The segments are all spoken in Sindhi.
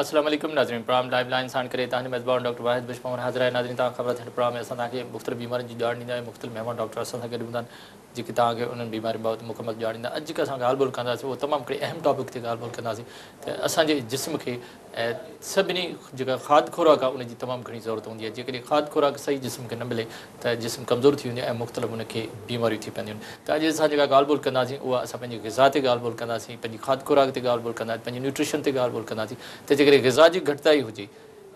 السلام عليڪم ناظرين پروگرام لائيف لائن ساڻ ڪري توهان جو ميزبان ڊاڪٽر واحد بخش پنهور حاضر آهي. ناظرين توهان کي خبر آهي ته هن پروگرام ۾ اسان توهان کي مختلف بيمارين جي ڄاڻ ڏيندا آهيون. مختلف مهمان ڊاڪٽر اسان سان گڏ هوندا آهن جيڪي توهان کي انهن بيمارين بابت مڪمل ڄاڻ ڏيندا. اڄ جيڪا اسان ڳالهه ٻولهه ڪنداسين اهو تمام هڪڙي اهم ٽاپڪ تي ڳالهه ٻولهه ڪنداسين ته اسان جي جسم کي سڀني جيڪا کاڌ خوراڪ آهي ان جي تمام گهڻي ضرورت هوندي آهي. جيڪڏهن کاڌ خوراڪ صحيح جسم کي نه ملي ته جسم ڪمزور ٿي ويندو آهي ۽ مختلف ان کي بيماريون ٿي پونديون آهن. ته اڄ اسان جيڪا ڳالهه ٻولهه ڪنداسين اها اسان پنهنجي غذا تي ڳالهه ٻولهه ڪنداسين، پنهنجي کاڌ خوراڪ تي ڳالهه ٻولهه ڪنداسين، پنهنجي نيوٽريشن تي ڳالهه ٻولهه ڪنداسين ته جيڪڏهن غذا جي گهٽتائي هجي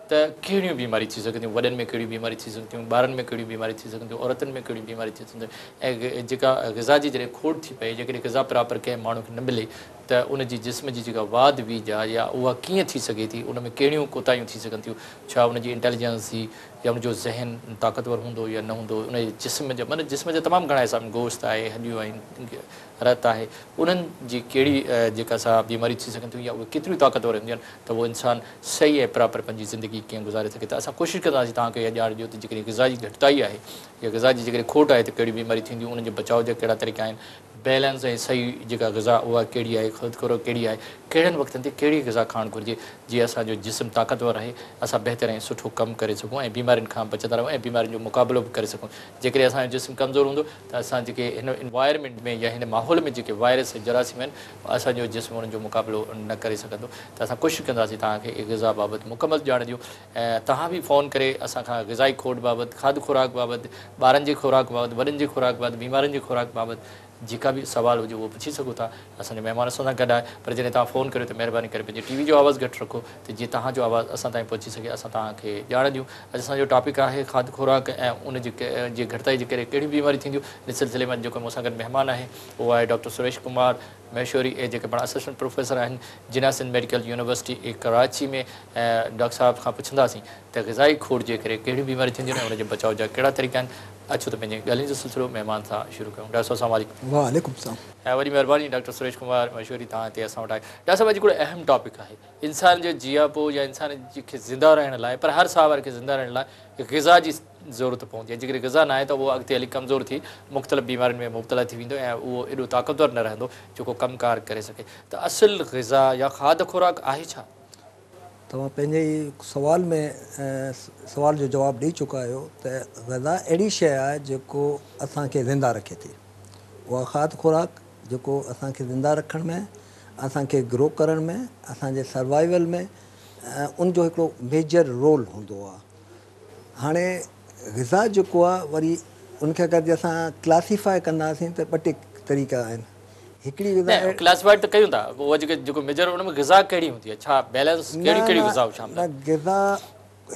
ته ڪهڙيون بيماريون ٿي سگهن ٿيون، وڏن ۾ ڪهڙيون بيماريون ٿي سگهن ٿيون، ٻارن ۾ ڪهڙيون بيماريون ٿي سگهن ٿيون، عورتن ۾ ڪهڙيون بيماريون ٿي سگهن ٿيون ۽ جيڪا غذا جي جڏهن کوٽ ٿي پئي، جيڪڏهن غذا پراپر ڪنهن ماڻهو کي نه ملي ته ان جي جسم جي جيڪا واڌ ويجهه آهي يا اها ڪيئن ٿي سگهي ٿي، ان ۾ ڪهڙيون ڪوتاهيون ٿي سگهن ٿيون، ڇا ان جي انٽيليجنس جي يا ان جو ذهن طاقتور هوندو يا نه هوندو، ان جي جسم جا معنيٰ جسم جا تمام گهڻا حصا آهن، گوشت آهي، هڏيون آهن، رت آهي، انهن جي ڪهڙي جيڪا سا بيماريون ٿي سگهن ٿيون يا اهي ڪيتريون طاقتور هونديون آهن ته اهو انسان صحيح ۽ پراپر پنهنجي زندگي ڪيئن گذاري سگهي ته اسان ڪوشش ڪنداسين توهان کي اها ڄاڻ ڏيون ته جيڪڏهن غذا جي گهٽتائي آهي يا غذا جي جيڪڏهن کوٽ آهي ته ڪهڙيون بيماريون ٿينديون، انهن جي بچاء جا ڪهڙا طريقا آهن، بيلنس ۽ صحيح جيڪا غذا اها ڪهڙي آهي، کاڌ خوراڪ ڪهڙي آهي، ڪهڙن وقتن تي ڪهڙي غذا کائڻ گهرجي جيئن اسان جو جسم طاقتور رهي، اسان بهتر ۽ سٺو ڪم ڪري سگهون ۽ بيمارين کان بچندا رهون ۽ بيمارين جو مقابلو به ڪري سگهون. جيڪڏهن اسان جو جسم ڪمزور هوندو ته اسان جيڪي هن انوائرمينٽ ۾ يا هن ماحول ۾ جيڪي وائرس ۽ جراثيم آهن اسان جو جسم انهن جو مقابلو نه ڪري سگهندو ته اسان ڪوشش ڪنداسين توهان کي غذا بابت مڪمل ڄاڻ ڏيون ۽ توهان به فون ڪري اسان کان غذائي کوٽ بابت، کاڌ خوراڪ بابت، ٻارن جي خوراڪ بابت، وڏن جي خوراڪ بابت، بيمارين جي خوراڪ بابت جيڪا به سوال هجي اهو پڇي سگهو ٿا. اسان جو مهمان اسان سان گڏ آهي پر جڏهن توهان فون ڪريو ته مهرباني ڪري پنهنجي ٽي وي جو آواز گهٽ رکو ته جيئن توهان جو آواز اسان تائين پهچي سگهي اسان توهان کي ڄاڻ ڏيون. اڄ اسان جو ٽاپڪ آهي کاڌ خوراڪ ۽ ان جي جي گهٽتائي جي ڪري ڪهڙيون بيماريون ٿينديون. ان سلسلي ۾ اڄ جيڪو مون سان گڏ مهمان آهي اهو آهي ڊاڪٽر سريش ڪمار مهيشوري اهي جيڪي پاڻ اسسٽنٽ پروفيسر آهن Jinnah Sindh medical university Karachi ۾ doctor صاحب کان پڇنداسين ته غذائي کوٽ جي ڪري ڪهڙيون بيماريون ٿينديون آهن ۽ ان جي بچاء جا ڪهڙا طريقا آهن. اچو ته پنهنجي ڳالهين جو سلسلو مهمان سان شروع ڪيون. ڊاڪٽر صاحب السلام عليڪم. وعليڪم السلام. وڏي مهرباني ڊاڪٽر سريش ڪمار مهيشوري توهان هتي اسان وٽ آيا. ڊاڪٽر صاحب اڄ هڪڙو اهم ٽاپڪ آهي انسان جو جياپو يا انسان کي زنده رهڻ لاء پر هر ساهواري کي زنده رهڻ لاء غذا جي ضرورت پوندي آهي جيڪڏهن غذا ناهي ته اهو اڳتي هلي ڪمزور ٿي مختلف بيمارين ۾ مبتلا ٿي ويندو ۽ اهو ايڏو طاقتور نه رهندو جيڪو ڪم ڪار ڪري سگهي ته اصل غذا يا کاڌ خوراڪ آهي ڇا؟ توهان پنهنجي ئي سوال ۾ سوال جو جواب ڏئي چڪا آهيو ته غذا اهڙي شيء آهي جيڪو اسان کي زنده رکي ٿي. اها کاڌ خوراڪ جيڪو اسان کي زنده رکڻ ۾ اسان کي گرو ڪرڻ ۾ اسان جي سروائيول ۾ ان جو هڪڙو ميجر رول هوندو آهي. هاڻي غذا جيڪو آهي وري ان کي اگر جي اسان ڪلاسيفائي ڪنداسين ته ٻه ٽي طريقا آهن. هڪڙي غذا نه ڪلاسيفائيڊ ته ڪيون ٿا اهو جيڪو جيڪو ميجر ان ۾ غذا ڪهڙي هوندي آهي ڇا بيلنس ڪهڙيون ڪهڙيون غذائون شامل نه غذا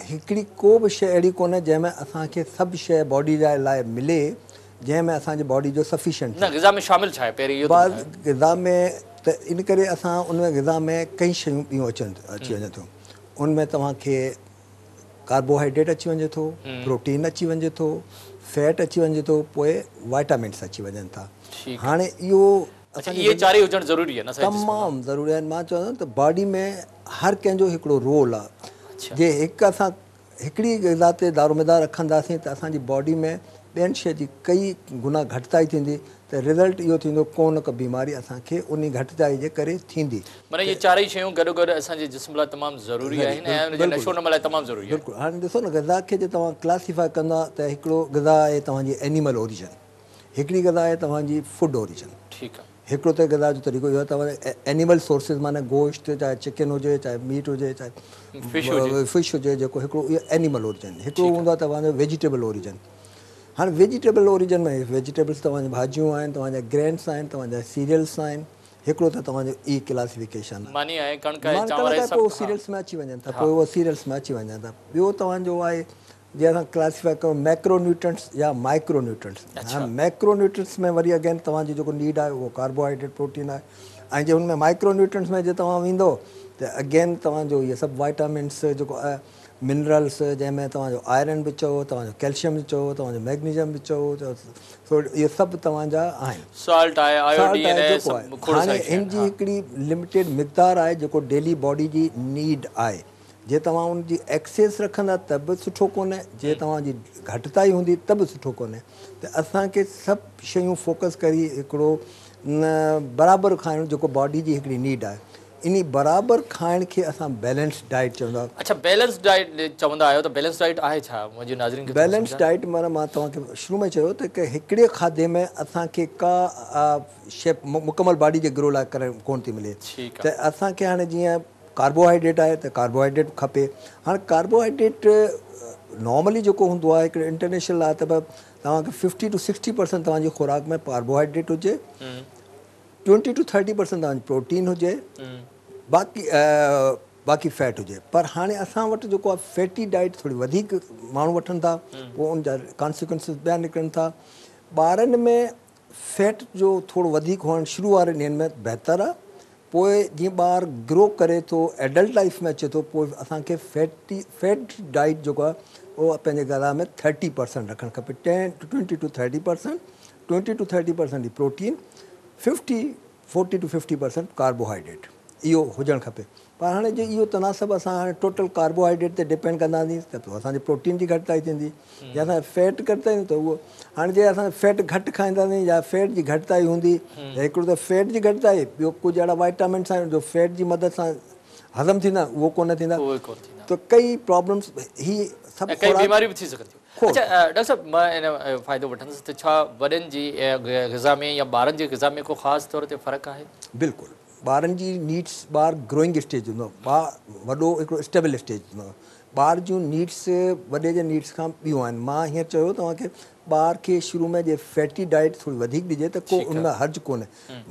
هڪڙي ڪو به شيء اهڙي ڪونهي جنهن ۾ اسان کي سڀ شيء باڊي جي لاء ملي جنهن ۾ اسان جي باڊي جو سفيشنٽ نه غذا ۾ شامل ڇا آهي پهرين اهو ته ٻڌايو. غذا ۾ ته ان ڪري اسان ان ۾ غذا ۾ ڪئي شيون ٻيون اچن اچي وڃن ٿيون ان ۾ توهان کي ڪاربوهائيڊريٽ اچي وڃي ٿو، پروٽين اچي وڃي ٿو، فيٽ اچي وڃي ٿو، پوء وائٽامنس اچي وڃن ٿا. هاڻي اهو اڇا اهي چارئي هجڻ ضروري آهن اسان جي جسم ۾. تمام ضروري آهن. مان چوندس ته باڊي ۾ هر ڪنهن جو هڪڙو رول آهي. جي هڪ اسان هڪڙي غذا تي دارومدار رکنداسين ته اسان جي باڊي ۾ ٻين شيء جي ڪئي گنا گهٽتائي ٿيندي ته رزلٽ اهو ٿيندو ڪو نه ڪا بيماري اسان کي انهي گهٽتائي جي ڪري ٿيندي. معنيٰ اهي چارئي شيون گڏوگڏ اسان جي جسم لاء تمام ضروري آهن ۽ ان جي نشو نما لاء تمام ضروري آهن. بلڪل هاڻي ڏسو نه غذا کي جي توهان ڪلاسيفائي ڪندا ته هڪڙو غذا آهي توهان جي اينيمل اوريجن هڪڙي غذا آهي توهان جي فوڊ اوريجن. ٺيڪ آهي. هڪڙو ته غذا جو طريقو اهو آهي توهان اينيمل سورسز معنيٰ گوشت چاهي چڪن هجي چاهي ميٽ هجي چاهي فش هجي جيڪو هڪڙو اهو اينيمل اوريجن هڪڙو هوندو آهي توهان جو ويجيٽيبل اوريجن. هاڻي ويجيٽيبل اوريجن ۾ ويجيٽيبلس توهان جون ڀاڄيون آهن، توهان جا گرينس آهن، توهان جا سيريلس آهن، هڪڙو ته توهان جو اي ڪلاسيفڪيشن آهي. ماني آهي، ڪڻڪ آهي، چانور آهي، سڀ پوء سيريلس ۾ اچي وڃن ٿا، پوء اهي سيريلس ۾ اچي وڃن ٿا. ٻيو توهان جو آهي جي اسان ڪلاسيفائي ڪيون ميڪرو نيوٽرنٽس يا مائڪرو نيوٽرنٽس. هاڻي ميڪرو نيوٽرنٽس ۾ وري اگين توهان جي جيڪو نيڊ آهي اهو ڪاربوهائيڊريٽ پروٽين آهي ۽ جي ان ۾ مائڪرو نيوٽرنٽس ۾ جي توهان ويندو ته اگين توهان جو اهي سڀ وائٽامنس جيڪو منرلس جنهن ۾ توهان جو آئرن به چئو، توهان جو ڪيلشم به چئو، توهان جو ميگنيزم به چئو، سو اهي سڀ توهان جا آهن. سالٽ آهي، سالٽ آيوڊين آهي آهي، جيڪو سڀ آهي. کوڙ هاڻي ساريون شيون هن آهن جي ها. هڪڙي لميٽيڊ مقدار آهي جيڪو ڊيلي باڊي جي نيڊ آهي. جي توهان ان جي ايڪسيس رکندا ته به سٺو ڪونهي، جي توهان جي گهٽتائي هوندي ته به سٺو ڪونهي. ته اسان کي سڀ شيون فوڪس ڪري هڪڙو برابر کائڻ جيڪو باڊي جي هڪڙي نيڊ آهي. انهي برابر کائڻ کي اسان بيلنس ڊائيٽ چوندا. اڇا بيلنس ڊائيٽ چوندا آهيو ته بيلنس ڊائيٽ آهي ڇا منهنجي ناظرين کي ٿورو بيلنس سمجهايو. ڊائيٽ معنيٰ مان توهان کي شروع ۾ چيو ته هڪڙي کاڌي ۾ اسان کي ڪا شيء مڪمل باڊي جي گرو لاء ڪرڻ ڪونه ٿي ملي ٺيڪ آ. ته اسان کي هاڻي جيئن ڪاربوهائيڊريٽ آهي ته ڪاربوهائيڊريٽ کپي هاڻي ڪاربوهائيڊريٽ نارملي جيڪو هوندو آهي هڪڙي انٽرنيشنل آهي ته توهان کي 50 ٽو 60% توهان جي خوراڪ ۾ ڪاربوهائيڊريٽ هجي 20 ٽو 30% توهان جي پروٽين هجي باقي باقي فيٽ هجي پر هاڻي اسان وٽ جيڪو آهي فيٽي ڊائيٽ ٿوري وڌيڪ ماڻهو وٺن ٿا پوء ان جا ڪانسيڪوئنسز ٻيا نڪرن ٿا. ٻارن ۾ فيٽ جو ٿورو وڌيڪ هئڻ شروع وارن ڏينهن ۾ بهتر آهي، پوء جيئن ٻار گرو ڪري ٿو ايڊلٽ لائيف ۾ اچي ٿو پوء اسان کي فيٽي فيٽ ڊائيٽ جيڪو آهي اهو پنهنجي غذا ۾ 30% رکڻ کپي، 10 20 ٽو 30%، 20 ٽو 30% ئي پروٽين، 50 40 ٽو 50% ڪاربوهائيڊريٽ اهو هجڻ کپي. پر هاڻي جي اهو تناسب اسان هاڻي ٽوٽل ڪاربوهائيڊريٽ تي ڊپينڊ ڪنداسين ته پوء اسان جي پروٽين جي گهٽتائي ٿيندي، جي اسان فيٽ گهٽتائي ته اهو هاڻي جي اسان فيٽ گهٽ کائينداسين يا فيٽ جي گهٽتائي هوندي ته هڪڙو ته فيٽ جي گهٽتائي، ٻيو ڪجهه اهڙا وائٽامنس آهن جو فيٽ جي مدد سان هضم ٿيندا اهو ڪونه ٿيندا، ته ڪئي پرابلمس هي سڀ ڪئي بيماريون به ٿي سگهن ٿيون. اڇا ڊاڪٽر صاحب مان ان فائدو وٺندس ته ڇا وڏن جي غذا ۾ يا ٻارن جي غذا ۾ ڪو خاص طور تي فرق آهي؟ بلڪل ٻارن جي نيڊس، ٻار گروئنگ اسٽيج هوندو آهي، ٻار وڏو هڪڙو اسٽيبل اسٽيج هوندو آهي، ٻار جون نيڊس وڏي جي نيڊس کان ٻيون آهن. مان هينئر چيو توهان کي ٻار کي شروع ۾ جي فيٽي ڊائيٽ ٿوري وڌيڪ ڏجي ته ڪو ان ۾ حرج ڪونهي.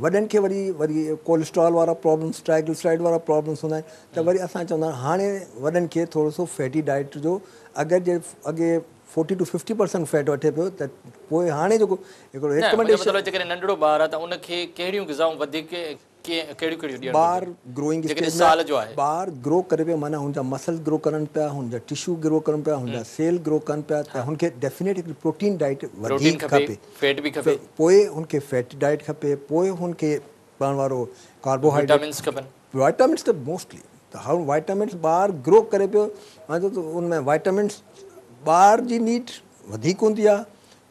وڏن کي وري وري ڪوليسٽرول وارا پرابلمس، ٽرائيگلسرائيڊ وارا پرابلمس هوندا آهن ته وري اسان چوندا آهيون هاڻي وڏن کي ٿورو سو فيٽي ڊائيٽ جو اگر جي اڳي 40 ٽو 50% فيٽ وٺي پيو ته پوء هاڻي جيڪو هڪڙو نه منهنجو ريڪمينڊيشن. مطلب جيڪڏهن ننڍڙو ٻار آهي ته ان کي ڪهڙيون غذائون وڌيڪ ڪهڙيون ڪهڙيون ڏيڻ ٻار گهرجن گروئنگ جيڪڏهن اسٽيج ۾ سال جو آهي. ٻار گرو ڪري پيو معنيٰ هن جا مسلز گرو ڪرن پيا، هن جا ٽشو گرو ڪرن پيا، هن جا سيل گرو ڪن پيا ته هن کي ڊيفينيٽ هڪڙي پروٽين ڊائيٽ پروٽين وڌيڪ کپي، کپي، فيٽ به کپي. پوء هن کي فيٽ ڊائيٽ کپي، پوء هن کي پاڻ وارو ڪاربوهائيڊريٽ وٽامنس کپن. وائٽامنس ته موسٽلي ته هر وائٽامنس ٻار گرو ڪري پيو مان چوان ٿو ان ۾ وائٽامنس ٻار جي نيڊ وڌيڪ هوندي آهي،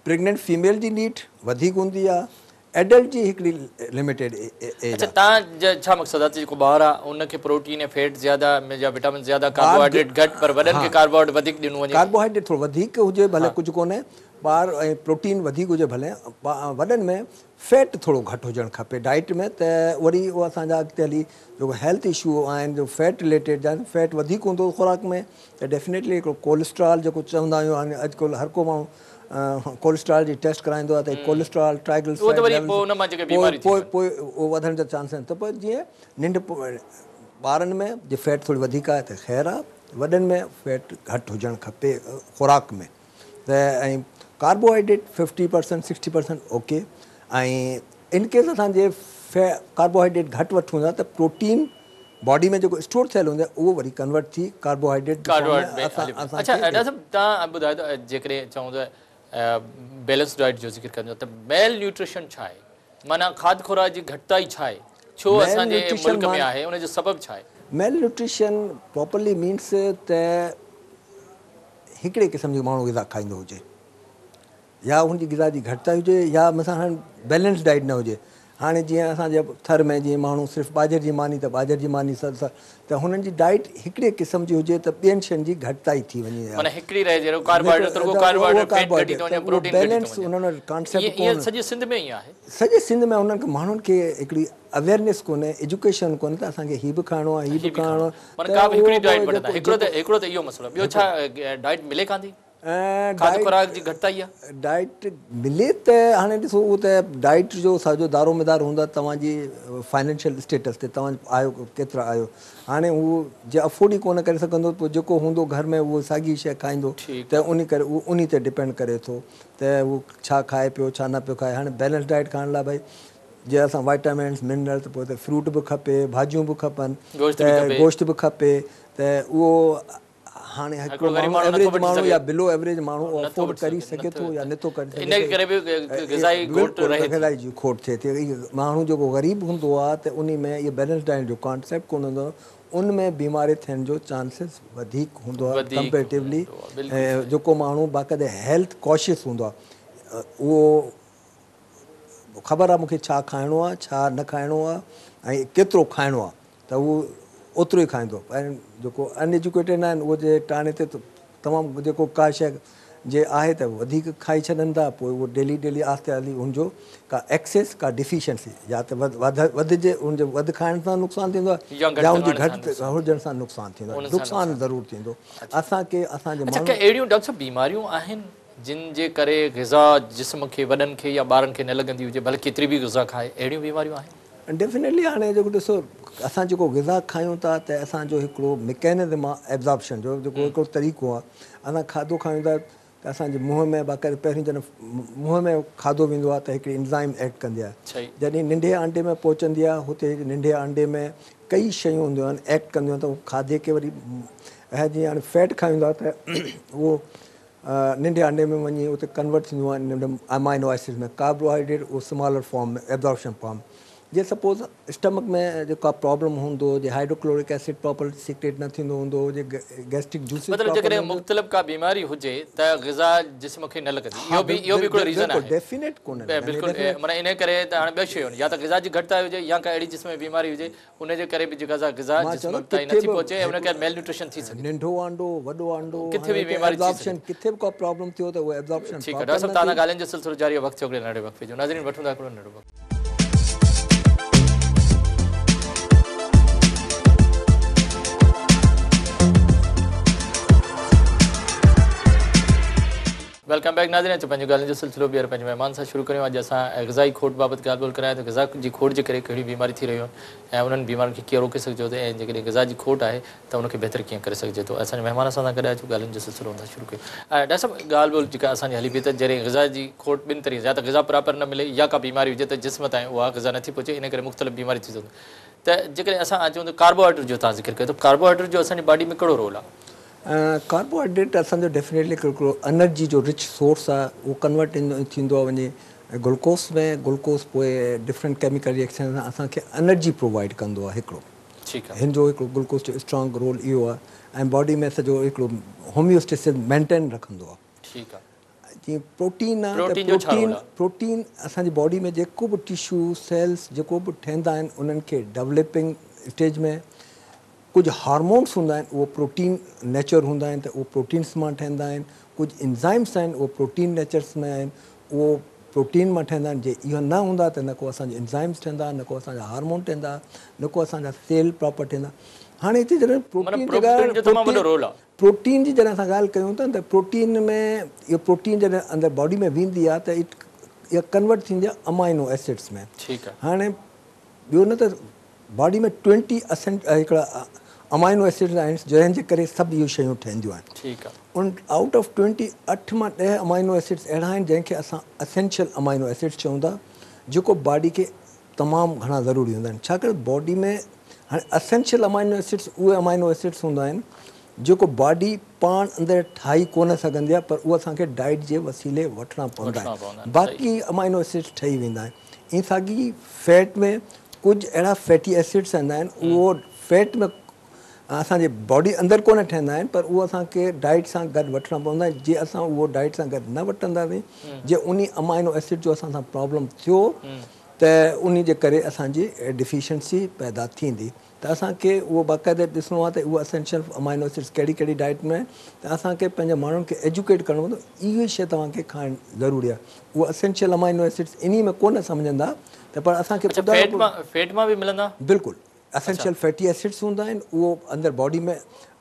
پريگننٽ فيميل جي نيڊ وڌيڪ هوندي آهي، ايڊلٽ جي هڪڙي لميٽيڊ ايج اڇا آهي. تان جو ڇا مقصد آهي ته جيڪو ٻار آهي ان کي پروٽين ۽ فيٽ زياده يا وٽامن زياده ٻار ڪاربوهائيڊريٽ گهٽ پر وڏن ها کي ڪاربوهائيڊريٽ وڌيڪ ڏنو وڃي. ڪاربوهائيڊريٽ ٿورو وڌيڪ هجي ڀلي ڪجهه ڪونهي ٻار ۽ پروٽين وڌيڪ هجي ڀلي وڏن ۾ فيٽ ٿورو گهٽ هجڻ کپي ڊائيٽ ۾ ته وري اهو اسان جا اڳتي هلي جيڪو هيلٿ اشو آهن جو فيٽ رليٽيڊ جا فيٽ وڌيڪ هوندو خوراڪ ۾ ته ڊيفينيٽلي هڪڙو ڪوليسٽرال جيڪو چوندا آهيون هاڻي اڄڪلهه هر ڪو ماڻهو ڪوليسٽرال جي ٽيسٽ ڪرائيندو آهي ته ڪوليسٽرال اهو ته ٽرائيگلسرائيڊ وري پوء ليولز ان مان جيڪي پوء بيماريون پوء ٿينديون پوء اهو وڌڻ جا چانس آهن ته پوء جيئن ننڍ ٻارن ۾ جي فيٽ ٿوري وڌيڪ آهي ته خير آهي وڏن ۾ فيٽ گهٽ هجڻ کپي خوراڪ ۾ ته ۽ ڪاربوهائيڊريٽ 50% 60% اوڪي ۽ ان ڪيس اسان جي ڪاربوهائيڊريٽ گهٽ وٺون ٿا ته پروٽين باڊي ۾ جيڪو اسٽور ٿيل هوندو آهي اهو وري ڪنورٽ ٿي ڪاربوهائيڊريٽ جي فارم ڪاربوهائيڊريٽ ۾ ۾ اسان هلي وڃي. اسان اڇا کي ڊاڪٽر صاحب تان ٻڌايو ته جيڪڏهن چئون ته بيلنس ڊائيٽ جو ذڪر ڪندو ته ميل نيوٽريشن ڇا آهي معنيٰ کاڌ خوراڪ جي گهٽتائي ڇا آهي ڇو ميل اسان جي نيوٽريشن ملڪ ۾ مان آهي ان جو سبب ڇا آهي؟ ميل نيوٽريشن پراپرلي مينس ته هڪڙي قسم جي ماڻهو غذا کائيندو هجي يا هن جي غذا جي گهٽتائي هجي يا مثلا هاڻي بيلنس ڊائيٽ نه هجي. هاڻي جيئن اسان جي ٿر ۾ جيئن ماڻهو صرف ٻاجهر جي ماني ته ٻاجهر جي ماني ته هنن جي ڊائيٽ هڪڙي قسم جي هجي ته ٻين شين جي گهٽتائي ٿي وڃي. معنيٰ هڪڙي رهي جهڙو ڪاربوهائيڊريٽ رڳو ڪاربوهائيڊريٽ فيٽ گهٽي ٿو وڃي پروٽين گهٽي ٿو بيلنس وڃي. انهن وٽ ڪانسيپٽ ائين ائين ڪونه. سڄي سنڌ ۾ ائين آهي. سڄي سنڌ ۾ انهن کي ماڻهن کي هڪڙي اويئرنيس ڪونهي، ايجوڪيشن ڪونهي ته اسان کي هي به کائڻو آهي هي هي به به کائڻو کائڻو آهي معنيٰ ته ڪا به اهو هڪڙي ڊائيٽ پوء وٺندا جيڪو هڪڙو ته جيڪو هڪڙو ته اهو مسئلو ٻيو ڇا ڊائيٽ ملي ڪانه ٿي؟ کاڌ ڊائيٽ خوراڪ جي گهٽتائي آهي. ڊائيٽ ملي ته هاڻي ڏسو اهو ته ڊائيٽ جو سڄو دارو مدار هوندو آهي توهان جي فائنينشل اسٽيٽس تي توهان آهيو ڪيترا آهيو هاڻي هو جي افورڊ ئي ڪونه ڪري سگهندو پوء جيڪو هوندو گهر ۾ اهو ساڳي شيء کائيندو ٺيڪ ته آهي. ان ڪري اهو انهي تي ڊپينڊ ڪري ٿو ته هو ڇا کائي پيو ڇا نه پيو کائي. هاڻي بيلنس ڊائيٽ کائڻ لاء ڀئي جي اسان وائٽامنس منرل ته پوء ته فروٽ به کپي ڀاڄيون به کپن گوشت به ته کپي. گوشت به کپي ته اهو هاڻي هڪڙو هڪڙو غريب ماڻهو ماڻهو نٿو ايوريج وٺي ماڻهو سگهي يا بلو ايوريج ماڻهو اهو نٿو افورڊ وٺي ڪري سگهي سگهي نٿو ٿو يا نٿو ڪري ان سگهي ڪري به غذائي کوٽ بلڪل رهي ٿي. غذائي جي کوٽ ٿئي ٿي. ماڻهو جيڪو غريب هوندو آهي ته انهي ۾ اهو بيلنس ڊائيٽ جو ڪانسيپٽ ڪونه هوندو آهي ان ۾ بيماري ٿيڻ جو چانسز وڌيڪ هوندو آهي وڌيڪ ڪمپيريٽولي. هوندو آهي بلڪل صحيح. جيڪو ماڻهو باقاعده هيلٿ ڪانشس هوندو آهي اهو خبر آهي مونکي ڇا کائڻو آهي ڇا نه کائڻو آهي ۽ ڪيترو کائڻو آهي ته هو اوترو ئي کائيندو ۽ جيڪو ان ايجوڪيٽيڊ آهن اهو جي ٽاڻي تي تمام جيڪو ڪا شيء جي آهي ته وڌيڪ کائي ڇڏن ٿا پوءِ اهو ڊيلي ڊيلي آهستي آهستي هن جو ڪا ايڪسيس ڪا ڊفيشنسي يا ته وڌجي هن جو وڌ کائڻ سان نقصان ٿيندو آهي يا هن جي گهٽ هجڻ سان نقصان ٿيندو آهي، نقصان ضرور ٿيندو. اسان کي اسان جي اڇا ڪي اهڙيون ڊاڪٽر صاحب بيماريون آهن جن جي ڪري غذا جسم کي وڏن کي يا ٻارن کي نه لڳندي هجي ڀلي ڪيتري به غذا کائي اهڙيون بيماريون آهن؟ ڊيفينيٽلي هاڻي جيڪو ڏسو اسان جيڪو غذا کايون ٿا ته اسان جو هڪڙو ميڪينزم آهي ايبزارپشن جو جيڪو هڪڙو طريقو آهي اسان کاڌو کايون ٿا ته اسان جي منهن ۾ باقاعده پهرين جڏهن منهن ۾ کاڌو ويندو آهي ته هڪڙي انزائم ايڪٽ ڪندي آهي جڏهن ننڍي آنڊي ۾ پهچندي آهي هتي ننڍي آنڊي ۾ ڪئي شيون هونديون آهن ايڪٽ ڪنديون آهن ته کاڌي کي وري جيئن هاڻي فيٽ کايون ٿا ته اهو ننڍي آنڊي ۾ وڃي اتي ڪنورٽ ٿيندو آهي ننڍي امائنو ايسڊ ۾ ڪاربوهائيڊريٽ اهو سمالر فارم ۾ ايبزارپشن فارم جي سپوز اسٽمڪ ۾ جيڪا پرابلم هوندو جي هائيڊروڪلورڪ ايسڊ پراپر سيڪريٽ نه ٿيندو هوندو جي گيسٽرڪ جوسز مطلب جيڪڏهن مختلف ڪا بيماري هجي ته غذا جسم کي نه لڳندي اهو به اهو به هڪڙو ريزن آهي ڊيفينيٽ ڪونه بلڪل معنيٰ انهي ڪري ته هاڻي ٻه شيون يا ته غذا جي گهٽتائي هجي يا ڪا اهڙي جسم ۾ بيماري هجي ان جي ڪري به جيڪا سا غذا جسم تائين نٿي پهچي ۽ ان ڪري ميل نيوٽريشن ٿي سگهي ٿي. ننڍو آنڊو، وڏو آنڊو، ڪٿي به بيماري ٿي سگهي ٿي. ڪٿي به ڪا پرابلم ٿيو ته اهو ايبزارپشن ٺيڪ آهي ڊاڪٽر صاحب توهان سان ڳالهين جو سلسلو جاري آهي وقت ٿيو هڪڙي ننڍڙي وقفي جو ناظرين وٺون ٿا هڪڙو ننڍڙو وقفو. Welcome back ناظرين اچو پنهنجون ڳالهين جو سلسلو ٻيهر پنهنجي مهمان سان شروع ڪريون اڄ اسان غذائي کوٽ بابت ڳالهه ٻولهه ڪرايا ته غذا جي کوٽ جي ڪري ڪهڙيون بيماريون ٿي رهيون آهن ۽ انهن بيمارين کي ڪيئن روڪي سگهجي ٿو ۽ جيڪڏهن غذا جي کوٽ آهي ته ان کي بهتر ڪيئن ڪري سگهجي ٿو اسان جا مهمان اسان سان گڏ اچو ڳالهين جو سلسلو ان سان شروع ڪيون ڊاڪٽر صاحب ڳالهه ٻولهه جيڪا اسان جي هلي پئي ته جڏهن غذا جي کوٽ ٻن طريقن سان يا ته غذا پراپر نه ملي يا ڪا بيماري هجي ته جسم تائين اها غذا نٿي پهچي ان ڪري مختلف بيماريون ٿي سگهن ته جيڪڏهن اسان اچون ته ڪاربوهائيڊريٽ جو توهان ذڪر ڪيو ته ڪاربوهائيڊريٽ جو اسان جي باڊي ۾ ڪهڙو رول آهي؟ ڪاربوهائيڊريٽ اسان جو ڊيفينيٽلي هڪڙو انرجي جو رچ سورس آهي اهو ڪنورٽ ٿيندو آهي وڃي گلوڪوس ۾ گلوڪوس پوء ڊفرنٽ ڪيميڪل ريئڪشن سان اسان کي انرجي پرووائيڊ ڪندو آهي هڪڙو هن جو هڪڙو گلوڪوس جو اسٽرانگ رول اهو آهي ۽ باڊي ۾ سڄو هڪڙو هوميوسٽيسس مينٽين رکندو آهي جيئن پروٽين آهي ته پروٽين پروٽين اسان جي باڊي ۾ جيڪو به ٽشو سيلس جيڪو به ٺهندا آهن انهن کي ڊولپنگ اسٽيج ۾ ڪجهه هارمونس هوندا آهن اهو پروٽين نيچر هوندا آهن ته اهو پروٽينس مان ٺهندا آهن ڪجهه انزائمس آهن اهو پروٽين نيچرس ۾ آهن اهو پروٽين مان ٺهندا آهن جي اهو نه هوندا ته نه ڪو اسان جو انزائمس ٺهندا نه ڪو اسان جا هارمون ٺهندا نه ڪو اسان جا سيل پراپر ٺهندا هاڻي هتي جڏهن پروٽين جي ڳالهه پروٽين جي جڏهن اسان ڳالهه ڪيون ٿا ته پروٽين ۾ اهو پروٽين جڏهن اندر باڊي ۾ ويندي آهي ته اها ڪنورٽ ٿيندي آهي امائنو ايسڊس ۾ هاڻي ٻيو نه ته باڊي ۾ ٽوئنٽي اسنٽ هڪڙا امائنو ايسڊز آهن جنهن جي ڪري سڀ اهي شيون ٺهنديون آهن ٺيڪ آ. ان آئوٽ آف ٽوئنٽي اٺ مان 10 امائنو ايسڊز اهڙا آهن جنهن کي اسان اسينشل امائنو ايسڊز چئون ٿا جيڪو باڊي کي تمام گهڻا ضروري هوندا آهن ڇاڪاڻ باڊي ۾ هاڻي اسينشل امائنو ايسڊز اهي امائنو ايسڊز هوندا آهن جيڪو باڊي پاڻ اندر ٺاهي ڪونه سگهندي آهي پر اهو اسان کي ڊائيٽ جي وسيلي وٺڻا پوندا آهن باقي امائنو ايسڊز ٺهي ويندا آهن ائين ساڳي فيٽ ۾ ڪجهه اهڙا فيٽي ايسڊز هوندا آهن اهو فيٽ ۾ اسان جي باڊي اندر ڪونه ٺهندا آهن پر اهو اسان کي ڊائيٽ سان گڏ وٺڻا پوندا آهن جي اسان اهو ڊائيٽ سان گڏ نه وٺنداسين جي انهي امائنو ايسڊ جو اسان سان پرابلم ٿيو ته انهي جي ڪري اسان جي ڊفيشنسي پيدا ٿيندي ته اسان کي اهو باقاعده ڏسڻو آهي ته اهو اسينشل امائنو ايسڊس ڪهڙي ڪهڙي ڊائيٽ ۾ آهن ته اسان کي پنهنجي ماڻهن کي ايجوڪيٽ ڪرڻو پوندو اهي شيء توهان کي کائڻ ضروري آهي اهو اسينشل امائنو ايسڊس انهي ۾ ڪونه سمجهندا ته پر اسان کي اڇا فيٽ مان فيٽ مان به ملندا؟ بلڪل اسينشل فيٽي ايسڊس هوندا آهن اهو اندر باڊي ۾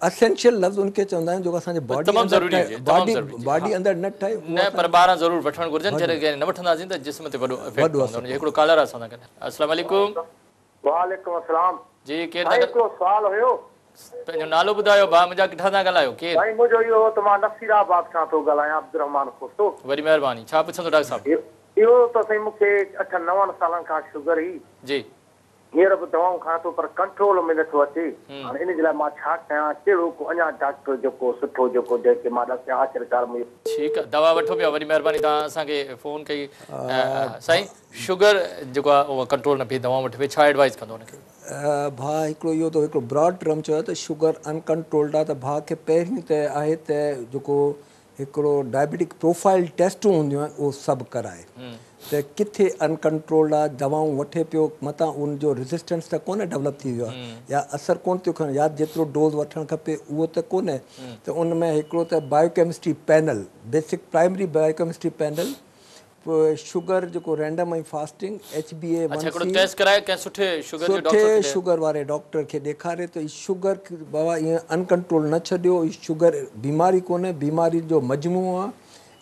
اسينشل لفظ ان کي چوندا آهن جيڪو اسان جي باڊي تمام ضروري هجي تمام ضروري باڊي اندر نه ٺهي نه پر ٻاهران ضرور وٺڻ گهرجن جڏهن نه وٺنداسين ته جسم تي وڏو افيڪٽ پوندو ان جو هڪڙو ڪالر آهي اسان سان گڏ السلام عليڪم. وعليڪم السلام جي ڪير ٿا سائين هڪڙو سوال هيو. پنهنجو نالو ٻڌايو ڀاء منهنجا ڪٿان ٿا ڳالهايو ڪير. سائين منهنجو اهو هو ته مان نصير آباد کان ٿو ڳالهايان عبدالرحمان کوسو. وڏي مهرباني ڇا پڇندو ڊاڪٽر صاحب. اهو ته سائين مون کي اٺن نون سالن کان شگر هئي. جي. هينئر به دوائون کائان ٿو پر ڪنٽرول ۾ نٿو اچي هاڻي ان جي لاء مان ڇا ڪيان ڪهڙو ڪو اڃان ڊاڪٽر جيڪو سٺو جيڪو جنهن کي مان ڏسيان آخرڪار منهنجو. ٺيڪ آ دوا وٺو پيا وڏي مهرباني توهان اسان کي فون ڪئي سائين. شگر جيڪو آ اهو ڪنٽرول نه پئي دوائون وٺي پئي ڇا ايڊوائيز ڪندو ان کي. ڀاء هڪڙو اهو ته هڪڙو براڊ ٽرم چيو ته شگر ان ڪنٽرولڊ آ ته ڀاء کي پهرين ته آهي ته جيڪو هڪڙو ڊائبيٽڪ پروفائل ٽيسٽون هونديون آهن اهو سڀ ڪرائي ته ڪٿي انڪنٽرولڊ آهي، دوائون وٺي پيو، متان ان جو ريزسٽنس ته ڪونه ڊولپ ٿي ويو آهي يا اثر ڪونه ٿيو کڻي يا جيترو ڊوز وٺڻ کپي اهو ته ڪونه. ته ان ۾ هڪڙو ته biochemistry panel, basic primary biochemistry panel, پوء شگر جيڪو random ۽ fasting, H B A one اڇا هڪڙو سي، ٽيسٽ ڪرائي ڪنهن سٺي شگر جي سٺي ڊاڪٽر کي ڏي. شگر واري ڊاڪٽر کي ڏيکاري ته هي شگر بابا ائين انڪنٽرول نه ڇڏيو، هي شگر بيماري ڪونهي، بيمارين جو مجموعو آهي،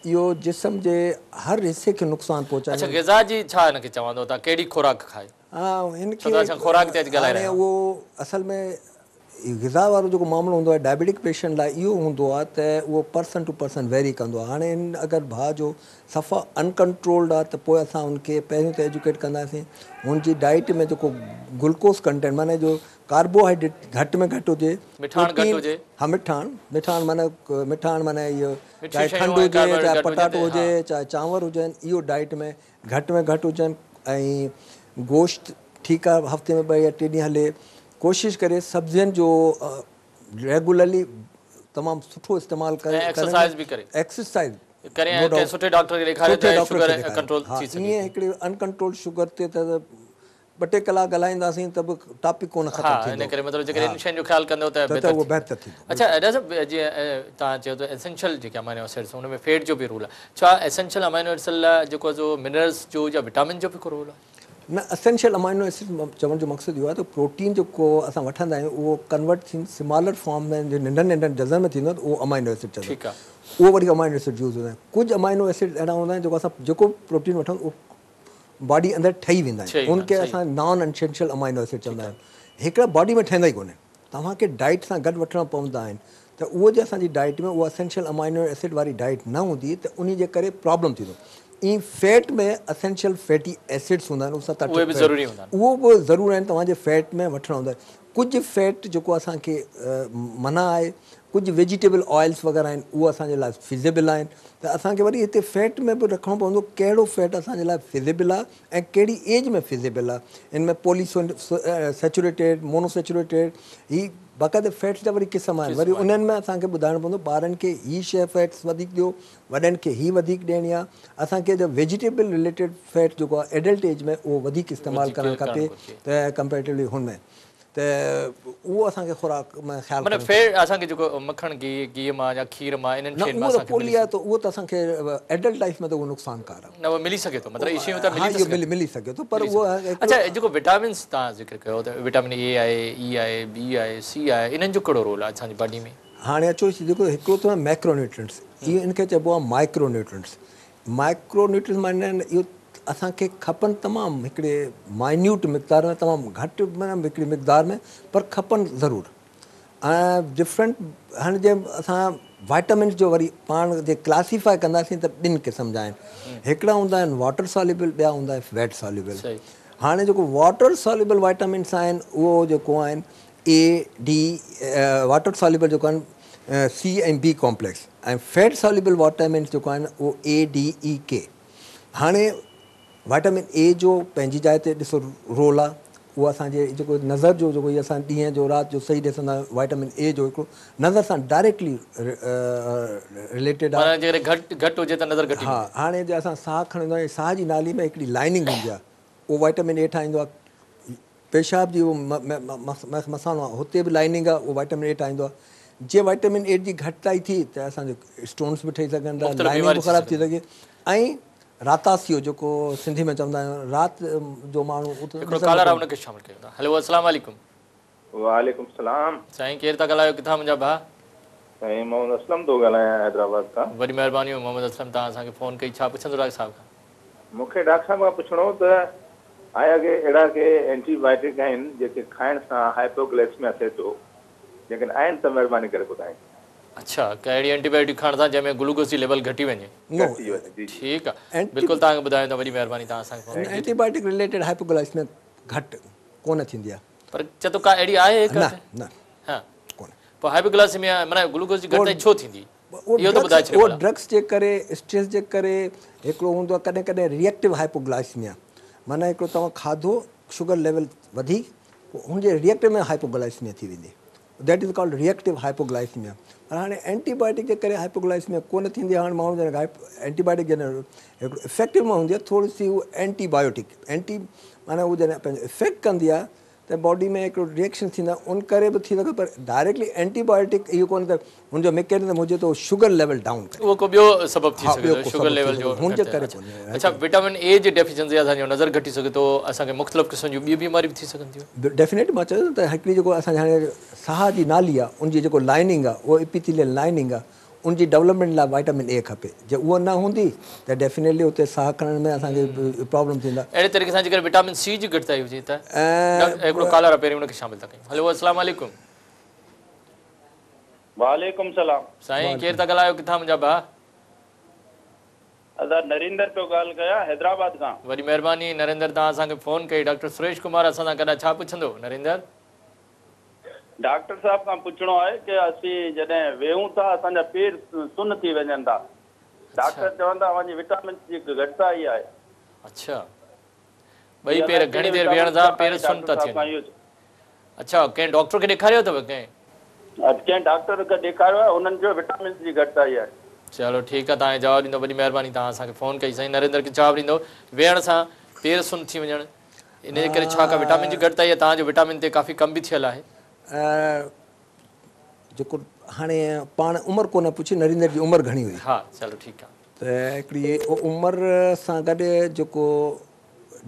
اهو جسم جي هر حصي کي نقصان اڇا پهچائيندو. غذا جي ڇا هن کي چوندو توهان ڪهڙي خوراڪ کائي؟ ها هن ڇو کي ته اسان خوراڪ تي اڄ ڳالهائي هاڻي رهيا آهيون. اهو اصل ۾ غذا وارو جيڪو معاملو هوندو آهي ڊائبيٽڪ پيشنٽ لاء اهو هوندو آهي ته اهو پرسن ٽو پرسن ويري ڪندو آهي. هاڻي ان اگر ڀاء جو صفا انڪنٽرولڊ آهي ته پوء اسان ان کي پهريون ته ايجوڪيٽ ڪنداسين هن جي ڊائيٽ ۾ جيڪو گلوڪوز ڪنٽينٽ معنيٰ جو ڪاربوهائيڊريٽ گهٽ ۾ گهٽ هجي، مٺاڻ گهٽ پروٽين هجي. ها مٺاڻ، مٺاڻ معنيٰ مٺاڻ معنيٰ اهو مٺيون چاهي شيون کنڊ ۽ هجي ڪاربوهائيڊريٽ چاهي گهٽ هجن پٽاٽو ته هجي ها. چاهي چانور هجن اهو ڊائيٽ ۾ گهٽ ۾ گهٽ هجن ۽ گوشت ٺيڪ آهي هفتي ۾ 2 يا 3 ڏينهن هلي. ڪوشش ڪري سبزين جو ريگولرلي تمام سٺو استعمال ۽ ايڪسرسائز به ڪري. ايڪسرسائز ڪري نو ۽ ڪنهن ڊائوٽ سٺي ڊاڪٽر کي ڏيکاري سٺي ته ڊاڪٽر شگر کي ڏيکاري. ڪنٽرول ها ٿي سگهي ائين ٿي. هڪڙي انڪنٽرول شگر تي ته 2-3 ڪلاڪ ڳالهائينداسين ته به ٽاپڪ ڪونه ها ختم ان ٿيندو. ڪري مطلب جيڪڏهن ها ان شين جو خيال ڪندو ته ته بهتر اهو ٿيندو. بهتر ٿيندو. اڇا ڊاڪٽر صاحب جيئن توهان چيو ته اسينشل جيڪي امائنو ايسڊس ان ۾ فيٽ جو به رول آهي، ڇا اسينشل امائنو ايسڊ لاء جيڪو آهي سو منرلس جو يا وٽامن جو به ڪو رول آهي؟ نه اسينشل امائنو ايسڊ چوڻ جو مقصد اهو آهي ته پروٽين جيڪو اسان وٺندا آهيون اهو ڪنورٽ ٿي سمالر فارم ۾ جي ننڍن ننڍن جزن ۾ ٿيندو آهي ته اهو امائنو ايسڊ چوندا ٺيڪ آهي. اهو وري امائنو ايسڊ يوز هوندا آهن. ڪجهه امائنو ايسڊ اهڙا هوندا آهن جيڪو اسان جيڪو پروٽين وٺون اهو باڊي اندر ٺهي ويندا ٺهي آهن، ان ويندا کي آهن، صحيح. اسان نان اسينشل امائنو ايسڊ ٺيڪ چوندا آهي. آهيون. هڪڙا باڊي ۾ ٺهندا ئي ڪونهن، توهان کي ڊائيٽ سان گڏ وٺڻا پوندا آهن ته اهو جي اسان جي ڊائيٽ ۾ اها اسينشل امائنو ايسڊ واري ڊائيٽ نه هوندي ته انهي جي ڪري پرابلم ٿيندو. ائين فيٽ ۾ اسينشل فيٽي ايسڊس هوندا آهن، اهي 7-8 اهي به ضروري هوندا آهن. اهو به ضرور آهن توهان جي فيٽ ۾ وٺڻا هوندا آهن. ڪجهه فيٽ جيڪو اسان کي منع آهي، ڪجهه ويجيٽيبل آئلس وغيره آهن اهو اسان جي لاء فزيبل آهن ته اسان کي وري هتي فيٽ ۾ به رکڻو پوندو ڪهڙو فيٽ اسان جي لاء فزيبل آهي ۽ ڪهڙي ايج ۾ فزيبل آهي. ان ۾ پولي سيچوريٽيڊ، مونو سيچوريٽيڊ هي باقاعده فيٽس جا وري قسم آهن، وري انهن ۾ اسان کي ٻڌائڻو پوندو ٻارن کي هي شيء فيٽس وڌيڪ ڏيو، وڏن کي هي وڌيڪ ڏيڻي آهي. اسان کي جو ويجيٽيبل رليٽيڊ فيٽ جيڪو آهي ايڊلٽ ايج ۾ اهو وڌيڪ استعمال ڪرڻ کپي ته ڪمپيريٽولي هن ۾ ته اهو اسان کي خوراڪ ۾ خيال معنيٰ ڪرڻ فيٽ اسان کي جيڪو مکڻ گيهه گيهه مان يا کير مان انهن نه شين مان اهو ته اسان کي ملي پولي آهي ته اهو ته اسان کي ايڊلٽ لائف ۾ ته اهو نقصانڪار آهي. نه اهو ملي سگهي ٿو مطلب اهي شيون ته ها ملي ته اهو سگهن ملي سگهي ٿو پر ملي اهو سگهي هڪڙو اڇا جيڪو وٽامنس توهان ذڪر ڪيو ته وٽامن اي آهي اي آهي بي آهي سي آهي انهن جو ڪهڙو رول آهي اسان جي باڊي ۾؟ هاڻي اچو جيڪو هڪڙو ته ميڪرو نيوٽرينٽس اهو ان کي چئبو آهي مائڪرو نيوٽرينٽس. مائڪرو نيوٽرينٽس معنيٰ اهو اسان کي کپن تمام هڪڙي مائنيوٽ مقدار ۾ تمام گهٽ معنيٰ هڪڙي مقدار ۾ پر کپن ضرور. ۽ ڊفرنٽ هاڻي جي اسان وائٽامنس جو وري پاڻ جي ڪلاسيفائي ڪنداسين ته ٻن قسم جا آهن. هڪڙا هوندا آهن واٽر ساليبل، ٻيا هوندا آهن ويٽ ساليبل. هاڻي جيڪو واٽر ساليبل وائٽامنس آهن اهو جيڪو آهن اي ڊي واٽر ساليبل جيڪو آهن سي ۽ بي ڪامپليڪس ۽ فيٽ ساليبل وائٽامنس جيڪو آهن اهو اي ڊي اي ڪي. هاڻي وائٽامن اي جو پنهنجي جاء تي ڏسو رول آهي، اهو اسان جي جيڪو نظر جو جيڪو هي اسان ڏينهن جو رات جو صحيح ڏسندا آهيون وائٽامن اي جو هڪڙو نظر سان ڊائريڪٽلي رليٽيڊ آهي. معنيٰ جيڪڏهن گهٽ گهٽ هجي ته نظر گهٽي ها ويندي. هاڻي جي اسان ساهه کڻندا آهيون ساهه جي نالي ۾ هڪڙي لائننگ هوندي آهي اهو وائٽامن اي ٺاهيندو آهي. پيشاب جي اهو مثانو آهي هتي به لائننگ آهي اهو وائٽامن اي ٺاهيندو آهي. جي وائٽامن اي جي گهٽتائي ٿي ته اسان جو اسٽونس به ٺهي سگهن ٿا، مختلف لائننگ بيماري به ٿي خراب ٿي سگهن سگهي ۽ راتاسيو جيڪو سنڌي ۾ چوندا آهيون رات جو ماڻهو اتي هڪڙو ڏسندو ڪالر آهي ڪونهي. ان کي شامل ڪيون ٿا. هلو السلام عليڪم. وعليڪم السلام. سائين ڪير ٿا ڳالهايو ڪٿان منهنجا ڀاء؟ سائين محمد اسلم ٿو ڳالهايان حيدرآباد کان. وڏي مهرباني محمد اسلم توهان اسان کي فون ڪئي ڇا پڇندو ڊاڪٽر صاحب کان؟ مون کي ڊاڪٽر صاحب کان پڇڻو هو ته آيا ڪي اهڙا ڪي اينٽي بائيوٽڪ آهن جيڪي کائڻ سان هائپوگلائسيميا ٿئي ٿو جيڪڏهن آهن ته مهرباني ڪري ٻڌائجو. اڇا ڪا اهڙي اينٽي بائيوٽڪ کائڻ سان جنهن ۾ گلوڪوز جي ليول گهٽي وڃي. گهٽي وڃي جي جي. ٺيڪ آ بلڪل توهان کي ٻڌايون ٿا وڏي مهرباني توهان اسان کي فون ڪئي. اينٽي بائيوٽڪ رليٽيڊ هائپوگلائسيميا گهٽ ڪونه ٿيندي آ. پر چئي ٿو ڪا اهڙي آهي نه نه ها ڪونه. پوء هائپوگلائسيميا معنيٰ گلوڪوز جي گهٽتائي ڇو ٿيندي؟ اهو ته ٻڌائي ڇڏيو اهو ڀلا. ڊرگس جي ڪري اسٽريس جي ڪري هڪڙو هوندو آهي ڪڏهن ڪڏهن ريئڪٽو هائپوگلائسيميا معنيٰ هڪڙو توهان کاڌو شگر ليول وڌي پوء هن جي ريئڪٽو ۾ هائپوگلائسيميا ٿي ويندي That is called reactive hypoglycaemia. پر هاڻي اينٽي بايوٽڪ جي ڪري هائپوگلائسيميا ڪونه ٿيندي آهي. هاڻي ماڻهو جڏهن اينٽي بايوٽڪ جڏهن هڪڙو افيڪٽو ۾ هوندي آهي ٿوري سي هو اينٽي بايوٽڪ اينٽي معنيٰ هو جڏهن پنهنجو افيڪٽ ڪندي آهي ته باڊي ۾ هڪڙو ريئڪشن ٿيندو آهي ان ڪري به ٿي سگهي پر ڊائريڪٽلي اينٽي بايوٽڪ اهو ڪونه ته هن جو ميڪينزم هجي ته شگر ليول ڊائون ڪري. اهو ڪو ٻيو سبب ٿي سگهي ٿو شگر ليول جو هن جي ڪري ڪونهي. اڇا وٽامن اي جي ڊيفيشنسي اسان جو نظر گهٽي سگهي ٿو اسان کي مختلف قسم جون ٻيون بيماريون به ٿي سگهن ٿيون. ڊيفينيٽلي مان چيو ته هڪڙي جيڪو اسان جي هاڻي ساهه جي نالي آهي ان جي جيڪو لائننگ آهي اهو اپيٿيليل لائننگ آهي ان جي ڊولپمينٽ لاء وائٽامن اي کپي جي اهو نه هوندي ته ڊيفينيٽلي اتي ساهه کڻڻ ۾ اسان کي پرابلم ٿيندا. اهڙي طريقي سان جيڪڏهن وٽامن سي جي گهٽتائي هجي ته هڪڙو ڪالر آهي پهرين ان کي شامل ٿا ڪيون هلو السلام عليڪم. وعليڪم سلام. سائين ڪير ٿا ڳالهايو ڪٿان منهنجا ڀاء. ادا نريندر پيو ڳالهه ڪيان حيدرآباد کان. وڏي مهرباني نريندر توهان اسان کي فون ڪئي ڊاڪٽر سريش ڪمار اسان سان گڏ آهي ڇا پڇندو نريندر. ڊاڪٽر صاحب کان پڇڻو آهي ڪه اسين جڏهن ويهون ٿا اسان جا پير سن ٿي وڃن ٿا ڊاڪٽر چون ٿا اوهان جي وٽامنس جي گهٽتائي آهي. اڇا ٻئي پير گهڻي دير ويهڻ سان پير سن ٿا ٿي وڃن. اڇا ڪنهن ڊاڪٽر کي ڏيکاريو اٿو ڪنهن؟ ڪنهن ڊاڪٽر کي ڏيکاريو آهي انهن چيو وٽامنس جي گهٽتائي آهي. چلو ٺيڪ آهي توهان کي جواب ڏيندو وڏي مهرباني توهان اسان کي فون ڪئي سائين نريندر کي جواب ڏيندو ويهڻ سان پير سن ٿي وڃڻ ان جي ڪري ڇا ڪا وٽامن جي گهٽتائي آهي توهان جو وٽامن تي ڪافي ڪم به ٿيل آهي. جيڪو هاڻي پاڻ عمر ڪونه پڇي نريندر جي عمر گهڻي هئي. ها چلو ٺيڪ آهي. ته هڪڙي عمر سان گڏ جيڪو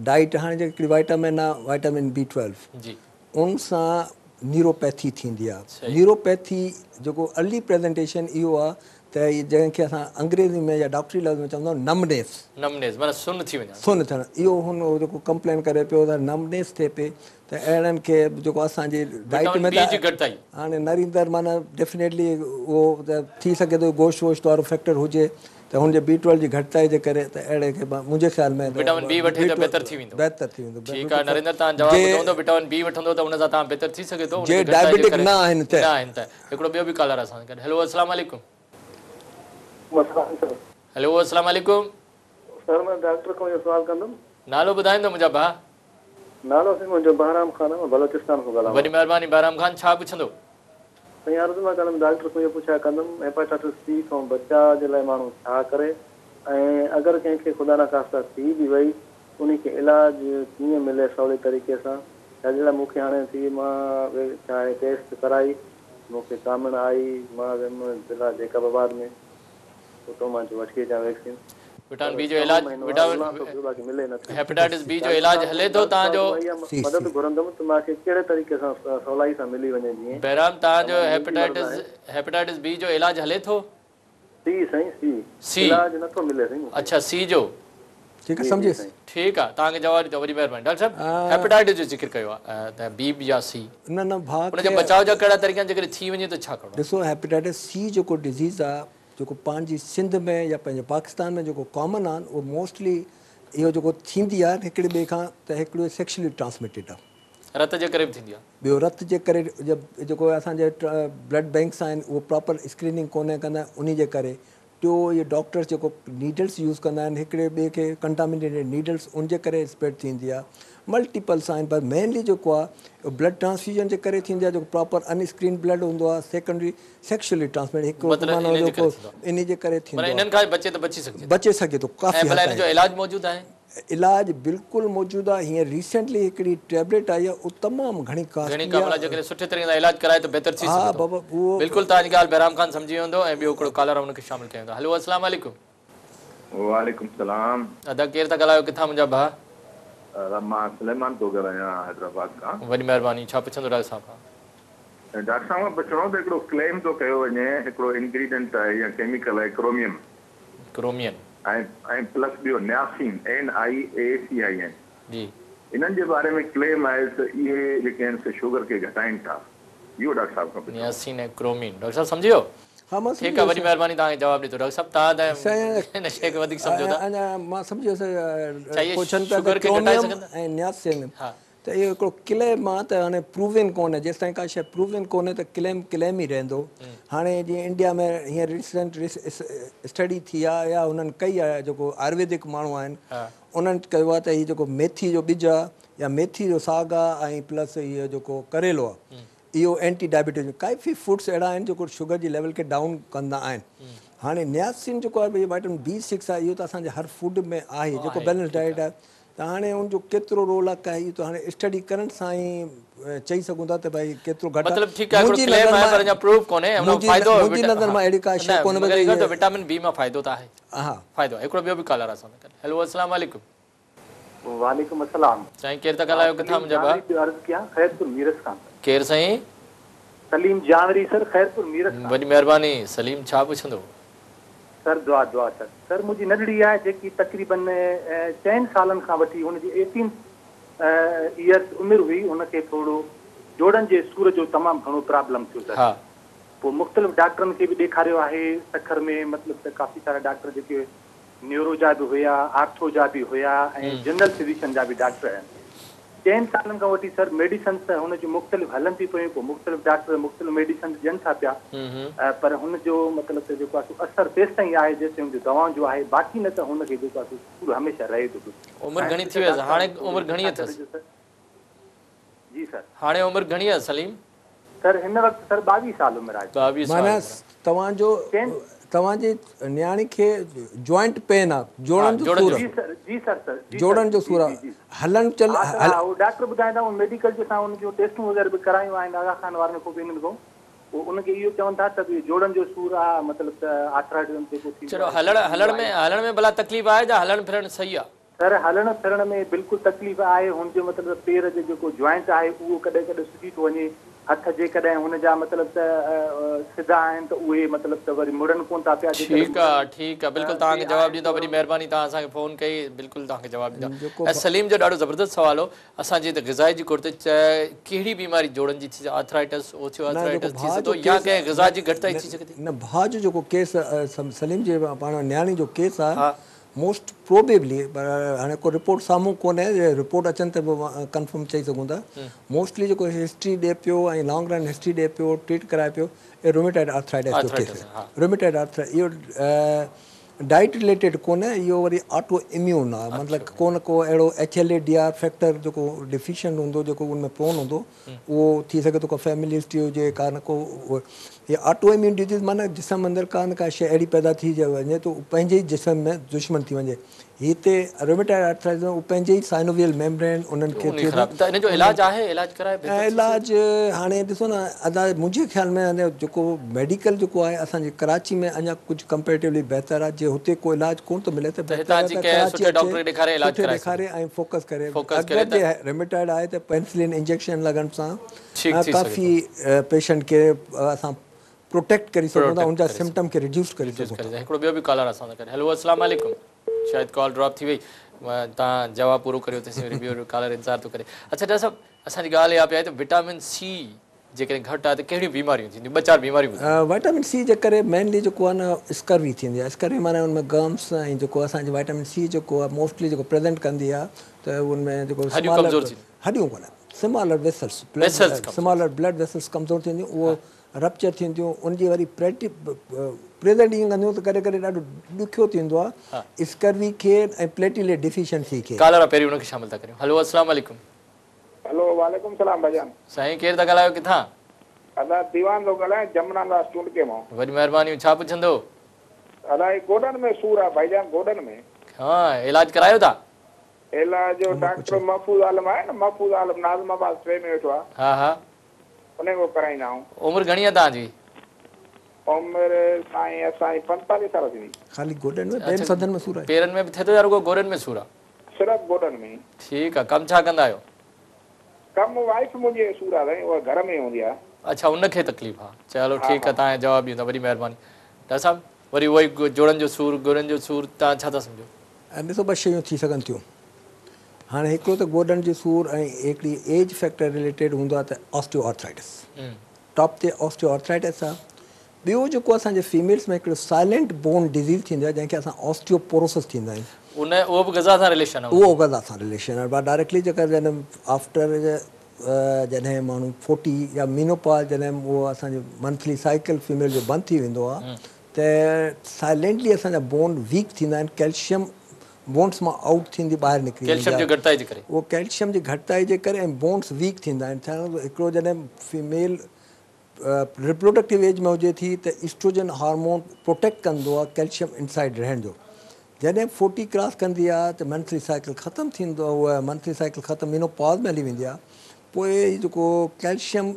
ڊائيٽ هاڻي جيڪي هڪڙي وائٽامن آ وائٽامن بي ٽويلو جي ان سان نيوروپيٿي ٿيندي آ نيوروپيٿي جيڪو ارلي پريزنٽيشن اهو آ ته هي جنهن کي اسان انگريزي ۾ يا ڊاڪٽري لفظ ۾ چوندا آهيون نمنيس. نمنيس معنيٰ سن ٿي وڃڻ. سن ٿيڻ اهو هن جيڪو ڪمپلين ڪري پيو ته نمنيس ٿئي پئي ته اهڙن کي جيڪو اسان جي ڊائيٽ وٽامن ۾ بي جي ته گهٽتائي. هاڻي نريندر معنيٰ ڊيفينيٽلي اهو ته ٿي سگهي ٿو گوشت ووشت وارو فيڪٽر هجي ته هن جي بي ٽويلو جي گهٽتائي جي ڪري ته اهڙي کي منهنجي خيال ۾ ته وٽامن بي وٺي ته بهتر ٿي ويندو. بهتر ٿي ويندو ٺيڪ آهي نريندر توهان جواب ٻڌو هوندو وٽامن بي وٺندو ته ان سان توهان بهتر ٿي سگهي ٿو ان جي جي گهٽتائي جي ڊائبيٽڪ ڪري نه آهن ته. نه آهن ته هڪڙو ٻيو به ڪالر اسان سان گڏ هيلو السلام عليڪم. وعليڪم سلام. هيلو السلام عليڪم. سر مان ڊاڪٽر کان اهو سوال ڪندم. نالو ٻڌائيندو منهنجا ڀاء. نالو سائين منهنجو بهرام خان آهي مان بلوچستان کان ڳالهايان وڏي مهرباني بهرام خان ڇا پڇندو. سائين عرض مان ڪندم ڊاڪٽر کان اهو پڇا ڪندم هيپاٽائٽس سي کان بچاء جي لاء ماڻهو ڇا ڪري ۽ اگر ڪنهن کي خدا نخواسته ٿي به وئي انهي کي علاج ڪيئن ملي سولي طريقي سان ڇا جي لاء مون کي هاڻي ٿي مان ڇا آهي ٽيسٽ ڪرائي مون کي ڪامڻ آئي مان ويم ضلع جيڪب آباد ۾ اتو مان چيو وٺي اچان ويڪسين وٽامن بي جو علاج وٽامن هيپاٽائٽس بي جو علاج هلي ٿو توهان جو مدد گهرندم ته مان کي ڪهڙي طريقي سان سولائي سان ملي وڃي جيئن بهرام توهان جو هيپاٽائٽس هيپاٽائٽس بي جو علاج هلي ٿو سي سائين سي سي علاج نٿو ملي سائين اڇا سي جو ٺيڪ آ سمجهيس ٺيڪ آ توهان کي جواب ڏيندو وڏي مهرباني ڊاڪٽر صاحب هيپاٽائٽس جو ذڪر ڪيو آ ته بي يا سي نه نه ڀاء ان جي بچاء جا ڪهڙا طريقا آهن جيڪڏهن ٿي وڃي ته ڇا ڪرڻو ڏسو هيپاٽائٽس سي جيڪو ڊزيز آ جيڪو پنهنجي سنڌ ۾ يا پنهنجي پاڪستان ۾ جيڪو ڪامن آهن اهو موسٽلي اهو جيڪو ٿيندي آهي هڪڙي ٻئي کان ته هڪڙو سيڪشلي ٽرانسميٽيڊ آهي. رت جي ڪري به ٿيندي آهي. ٻيو رت جي ڪري جيڪو اسان جي بلڊ بينڪس آهن اهو پراپر اسڪريننگ ڪونه ڪندا آهن انهي جي ڪري. ٽيو اهي ڊاڪٽرس جيڪو نيڊلس يوز ڪندا آهن هڪڙي ٻئي کي ڪنٽامينيٽيڊ نيڊلس ان جي ڪري اسپريڊ ٿيندي آهي. ملٽيپلس آهن پر مينلي جيڪو آهي اهو بلڊ ٽرانسفيوزن جي ڪري ٿيندي آهي جيڪو پراپر ان اسڪرين بلڊ هوندو آهي سيڪنڊري سيڪشلي ٽرانسميٽ هڪ مطلب معنيٰ انهن جي جيڪو ڪري ٿيندو آهي. انهي جي ڪري ٿيندو معنيٰ آهي. انهن کان بچي ته بچي سگهجي ٿو. بچي سگهي ٿو ڪافي ۽ حد ڀلا ان تائين. جو علاج موجود آهي؟ علاج بلڪل موجود آهي هينئر ريسينٽلي هڪڙي ٽيبليٽ آئي آهي اهو تمام گهڻي گهڻي ڪاسٽلي ڪا ڀلا آهي. جيڪڏهن سٺي طريقي سان علاج ڪرائي ته بهتر ٿي ها سگهي ٿو. بابا اهو. بلڪل توهان جي ڳالهه بهرام خان سمجهي ويو هوندو ۽ ٻيو هڪڙو ڪالر آهي ان کي شامل ڪيون ٿا. هلو السلام عليڪم. وعليڪم السلام. ادا ڪير ٿا ڳالهايو ڪٿان منهنجا ڀاء؟ ادا مان سليمان ٿو ڳالهايان حيدرآباد کان. وڏي مهرباني ڇا پڇندو ڊاڪٽر صاحب کان؟ ڊاڪٽر صاحب کان پڇڻو هو ته هڪڙو ڪليم ٿو ڪيو وڃي هڪڙو انگريڊنٽ آهي يا ڪيميڪل آهي ڪروميم. ڪرومين. ۽ پلس ٻيو نياسين NIACIN. جي. انهن جي باري ۾ ڪليم آهي ته اهي جيڪي آهن سي شوگر کي گهٽائين ٿا اهو ڊاڪٽر صاحب کان پڇڻو هو. نياسين ۽ ڪرومين ڊاڪٽر صاحب سمجهي ويو؟ ها مان سمجهي ٺيڪ آهي ويس. وڏي مهرباني توهان کي جواب ڏتو ڊاڪٽر صاحب توهان ته سائين هن شيء کي وڌيڪ سمجهو ٿا. اڃا مان سمجهي ويس ڇا اهي پڇن پيا ته شوگر کي گهٽائي ڪروميم سگهن ٿا؟ ۽ نياسين ها. ته اهو هڪڙو ڪليم آ ته هاڻي پروون ڪونهي جيستائين ڪا شيء پروون ڪونهي ته ڪليم ڪليم ئي رهندو هاڻي جيئن انڊيا ۾ هينئر ريسنٽ اسٽڊي ٿي آ يا هنن ڪئي آ جيڪو آيورويدڪ ماڻهو آهن انهن ڪيو آ ته هي جيڪو ميٿي جو ٻج آ يا ميٿي جو ساڳ آ ۽ پلس هي جيڪو ڪريلو آ. اهو اينٽي ڊائبيٽيز ڪافي فوڊس اهڙا آهن جيڪو شگر جي ليول کي ڊائون ڪندا آهن. هاڻي نياسين جيڪو آهي وائٽمن بي سڪس آهي اهو ته اسان جي هر فوڊ ۾ آهي جيڪو بيلنس ڊائيٽ آهي ته هاڻي ان جو ڪيترو رول آهي اهو ته هاڻي اسٽڊي ڪرڻ سان ئي چئي سگهون ٿا ته ڀائي ڪيترو گهٽ مطلب ٺيڪ آهي هڪڙو ڪليم آهي پر اڃا پروف ڪونهي ان جو فائدو منهنجي نظر مان اهڙي ڪا شيء ڪونهي مگر اهو ته وٽامن بي مان فائدو ته آهي ها فائدو آهي هڪڙو ٻيو به ڪالر آهي اسان سان گڏ هيلو السلام عليڪم. وعليڪم السلام. سائين ڪير ٿا ڳالهايو ڪٿان منهنجا ڀاء. سليم جانوري پيو عرض ڪيان خيرپور ميرس کان سر. ڪير سائين. سليم جانوري سر خيرپور ميرس کان. وڏي مهرباني سليم ڇا پڇندو. سر دعا دعا سر. سر منهنجي ننڍڙي آهي جيڪي تقريبن چئن سالن کان وٺي هن جي ايٽين ايئرس عمر هئي هن کي ٿورو جوڙن جي سور جو تمام گهڻو پرابلم ٿيو سر پوء مختلف ڊاڪٽرن کي به ڏيکاريو آهي سکر ۾ مطلب ته ڪافي سارا ڊاڪٽر جيڪي نيورو جا به هيا، آرٿو جا به هيا ۽ جنرل فزيشن جا به ڊاڪٽر آهن. چئن سالن کان وٺي سر ميڊيسنس ته هن جون مختلف هلن ٿي پيون پوء مختلف ڊاڪٽر مختلف ميڊيسنس ڏين ٿا پيا پر هن جو مطلب ته جيڪو آهي سو اثر تيستائين آهي جيستائين هن جو دوائن جو آهي باقي نه ته هن کي جيڪو آهي سو سور هميشه رهي ٿو پيو. عمر گهڻي ٿي ويس هاڻي عمر گهڻي اٿس. جي سر. هاڻي عمر گهڻي آهي سليم. سر هن وقت سر 22 سال عمر آهي. 22 سال معنيٰ توهان جو توهان جي نياڻي کي جوائنٽ پين آ جوڙن جو سور جي سر جي سر سر جوڙن جو سور آ هلڻ چلڻ ها سر ها هو ڊاڪٽر ٻڌائين ٿا ميڊيڪل جو اسان ان جون ٽيسٽون وغيره به ڪرايون آهن آغا خان وارن کان به انهن کان پوء ان کي اهو چون ٿا ته جوڙن جو سور آ مطلب ته آرٿرائٽس جيڪو ٿيندو چلو هلڻ هلڻ ۾ هلڻ ۾ ڀلا تڪليف آهي يا هلڻ ڦرڻ صحيح آ. سر هلڻ ڦرڻ ۾ بلڪل تڪليف آهي هن جو مطلب ته پير جو جيڪو جوائنٽ آهي اهو ڪڏهن ڪڏهن سجي ٿو وڃي هٿ جيڪڏهن هن جا مطلب ته سڌا آهن ته اهي مطلب ته وري مڙن ڪونه ٿا پيا جيڪڏهن ٺيڪ آ ٺيڪ آ بلڪل توهان کي جواب ڏيندا وڏي مهرباني توهان اسان کي فون ڪئي بلڪل توهان کي جواب ڏيندا ۽ سليم جو ڏاڍو زبردست سوال هو اسان جي ته غذا جي کوٽ تي ڪهڙي بيماري جوڙن جي ٿي آرٿرائٽس اوسٽيو آرٿرائٽس ٿي سگهي ٿو يا ڪنهن غذا جي گهٽتائي ٿي سگهي ٿي. نه ڀاء جو جيڪو ڪيس سليم جي پاڻ نياڻي جو ڪيس آ موسٽ پروبيبلي پر هاڻي ڪو رپورٽ سامهون ڪونهي جي رپورٽ اچن ته پوء ڪنفرم چئي سگهون ٿا موسٽلي جيڪو هسٽري ڏي پيو ۽ لانگ رن هسٽري ڏي پيو ٽريٽ ڪرائي پيو اهو روميٽائڊ آرٿرائٽس جو ڪيس آهي روميٽائڊ آرٿرائٽس اهو ڊائٽ رليٽيڊ ڪونهي اهو وري آٽو اميون آهي مطلب ڪو نه ڪو اهڙو H L A D R factor جيڪو ڊفيشنٽ هوندو جيڪو ان ۾ پرون هوندو اهو ٿي سگهي ٿو ڪا فيملي هسٽري هجي ڪا نه ڪو هي آٽو اميون ڊزيز معنيٰ جسم اندر ڪا نه ڪا شيء اهڙي پيدا ٿي وڃي ته پنهنجي ئي جسم ۾ دشمن ٿي وڃي هي هتي روميٽائڊ آرٿرائٽس ۾ اهو پنهنجي ئي سائنوويل ميمبرين انهن کي ٿئي ٿو ته ان جو علاج آهي علاج ڪرائي بهتر ٿي علاج هاڻي ڏسو نه ادا منهنجي خيال ۾ اڃا جيڪو ميڊيڪل جيڪو آهي اسان جي ڪراچي ۾ اڃا ڪجهه ڪمپيريٽولي بهتر آهي جي هتي ڪو علاج ڪونه ٿو ملي ته بهتر آهي ته ڪراچي سٺي ڊاڪٽر کي ڏيکاري علاج ڪرائي ڏيکاري ۽ فوڪس ڪري اگر جي روميٽائڊ آهي ته پينسلين انجيڪشن لڳڻ سان ڪافي پيشنٽ کي اسان پروٽيڪٽ ڪري سگهون ٿا ان جا سمپٽم کي ريڊيوس ڪري سگهون ٿا. هڪڙو ٻيو به ڪالر اسان سان گڏ هيلو السلام عليڪم شايد ڪال ڊراپ ٿي وئي توهان جواب پورو ڪريو تيسين وري ٻيو ڪالر انتظار ٿو ڪري اڇا ڊاڪٽر صاحب اسان جي ڳالهه اها پئي آهي ته وٽامن سي جيڪڏهن گهٽ آهي ته ڪهڙيون بيماريون ٿينديون ٻه چار بيماريون ٻڌايو. وائٽامن سي جي ڪري مينلي جيڪو آهي نه اسڪروي ٿيندي آهي اسڪروي معنيٰ ان ۾ گمس ۽ جيڪو اسان جي وائٽامن سي جيڪو آهي موسٽلي جيڪو پريزنٽ ڪندي آهي ته ان ۾ جيڪو هڏيون ڪمزور ٿينديون هڏيون ڪونه smaller vessels smaller blood vessels ڪمزور ٿينديون اهو رپچر ٿينديون ان جي وري پريزنٽ ائين ڪنديون ته ڪڏهن ڪڏهن ڏاڍو ڏکيو ٿيندو آهي اسڪروي کي ۽ پليٽيليٽ ڊيفيشنسي کي. ڪالر آ پهرين ان کي شامل ٿا ڪريون هلو السلام عليڪم. هلو وعليڪم السلام ڀائيجان. سائين ڪير ٿا ڳالهايو ڪٿان. ادا ديوان ٿو ڳالهايان جمنا داس چونڊڪي مان. وڏي مهرباني ڇا پڇندو. ادا هي گوڏن ۾ سور آ ڀائيجان گوڏن ۾. ها علاج ڪرايو ٿا. علاج ڊاڪٽر محفوظ عالم آهي نه محفوظ عالم ناظم آباد 3 ۾ ويٺو آ. ها ها. انهي کان ڪرائيندا آهيون. عمر گهڻي آ توهان جي؟ عمر سائين اسان جي 45 سال ٿيندي. خالي گوڏن ۾ ٻين سنڌن ۾ سور آهي. پيرن ۾ به ٿئي ٿو يا رڳو گوڏن ۾ سور آ؟ صرف گوڏن ۾. ٺيڪ آ ڪم ڇا ڪندا آهيو؟ ڪم وائيف منهنجي کي سور آ سائين اها گهر ۾ هوندي آ. اڇا ان کي تڪليف آ چلو ٺيڪ آ توهان جواب ڏيون ٿا وڏي مهرباني ڊاڪٽر صاحب وري اهو ئي جوڙن جو سور گوڏن جو سور توهان ڇا ٿا سمجهو؟ ڏسو ٻه شيون ٿي سگهن ٿيون. هاڻي هڪڙو ته گوڏن جو سور ۽ هڪڙي ايج فيڪٽر رليٽيڊ هوندو آهي ته آسٽيو آرٿرائٽس ٽاپ تي آسٽيو آرٿرائٽس آهي ٻيو جيڪو اسان جي فيميلز ۾ هڪڙو سائلنٽ بون ڊزيز ٿيندي آهي جنهن کي اسان آسٽيو پوروسس ٿيندا آهيون. ان اهو به غذا سان رليشن آهي. اهو غذا سان رليشن آهي ڊائريڪٽلي جيڪا جڏهن آفٽر جڏهن ماڻهو فورٽي يا مينوپاز جڏهن اهو اسان جو منٿلي سائيڪل فيميل جو بند ٿي ويندو آهي ته سائلنٽلي اسان جا بون ويڪ ٿيندا آهن ڪيلشيم بونس مان آئوٽ ٿيندي ٻاهر نڪري ويندي ڪيلشم جي آهي. گهٽتائي جي ڪري. اهو ڪيلشم جي گهٽتائي جي ڪري ۽ بونس ويڪ ٿيندا آهن. هڪڙو جڏهن فيميل ريپروڊڪٽو ايج ۾ هجي ٿي ته ايسٽروجن هارمون پروٽيڪٽ ڪندو آهي ڪيلشم انسائيڊ رهڻ جو. جڏهن 40 ڪراس ڪندي آهي ته منٿلي سائيڪل ختم ٿيندو آهي، منٿلي سائيڪل ختم مينو پاز ۾ هلي ويندي آهي، پوءِ جيڪو ڪيلشم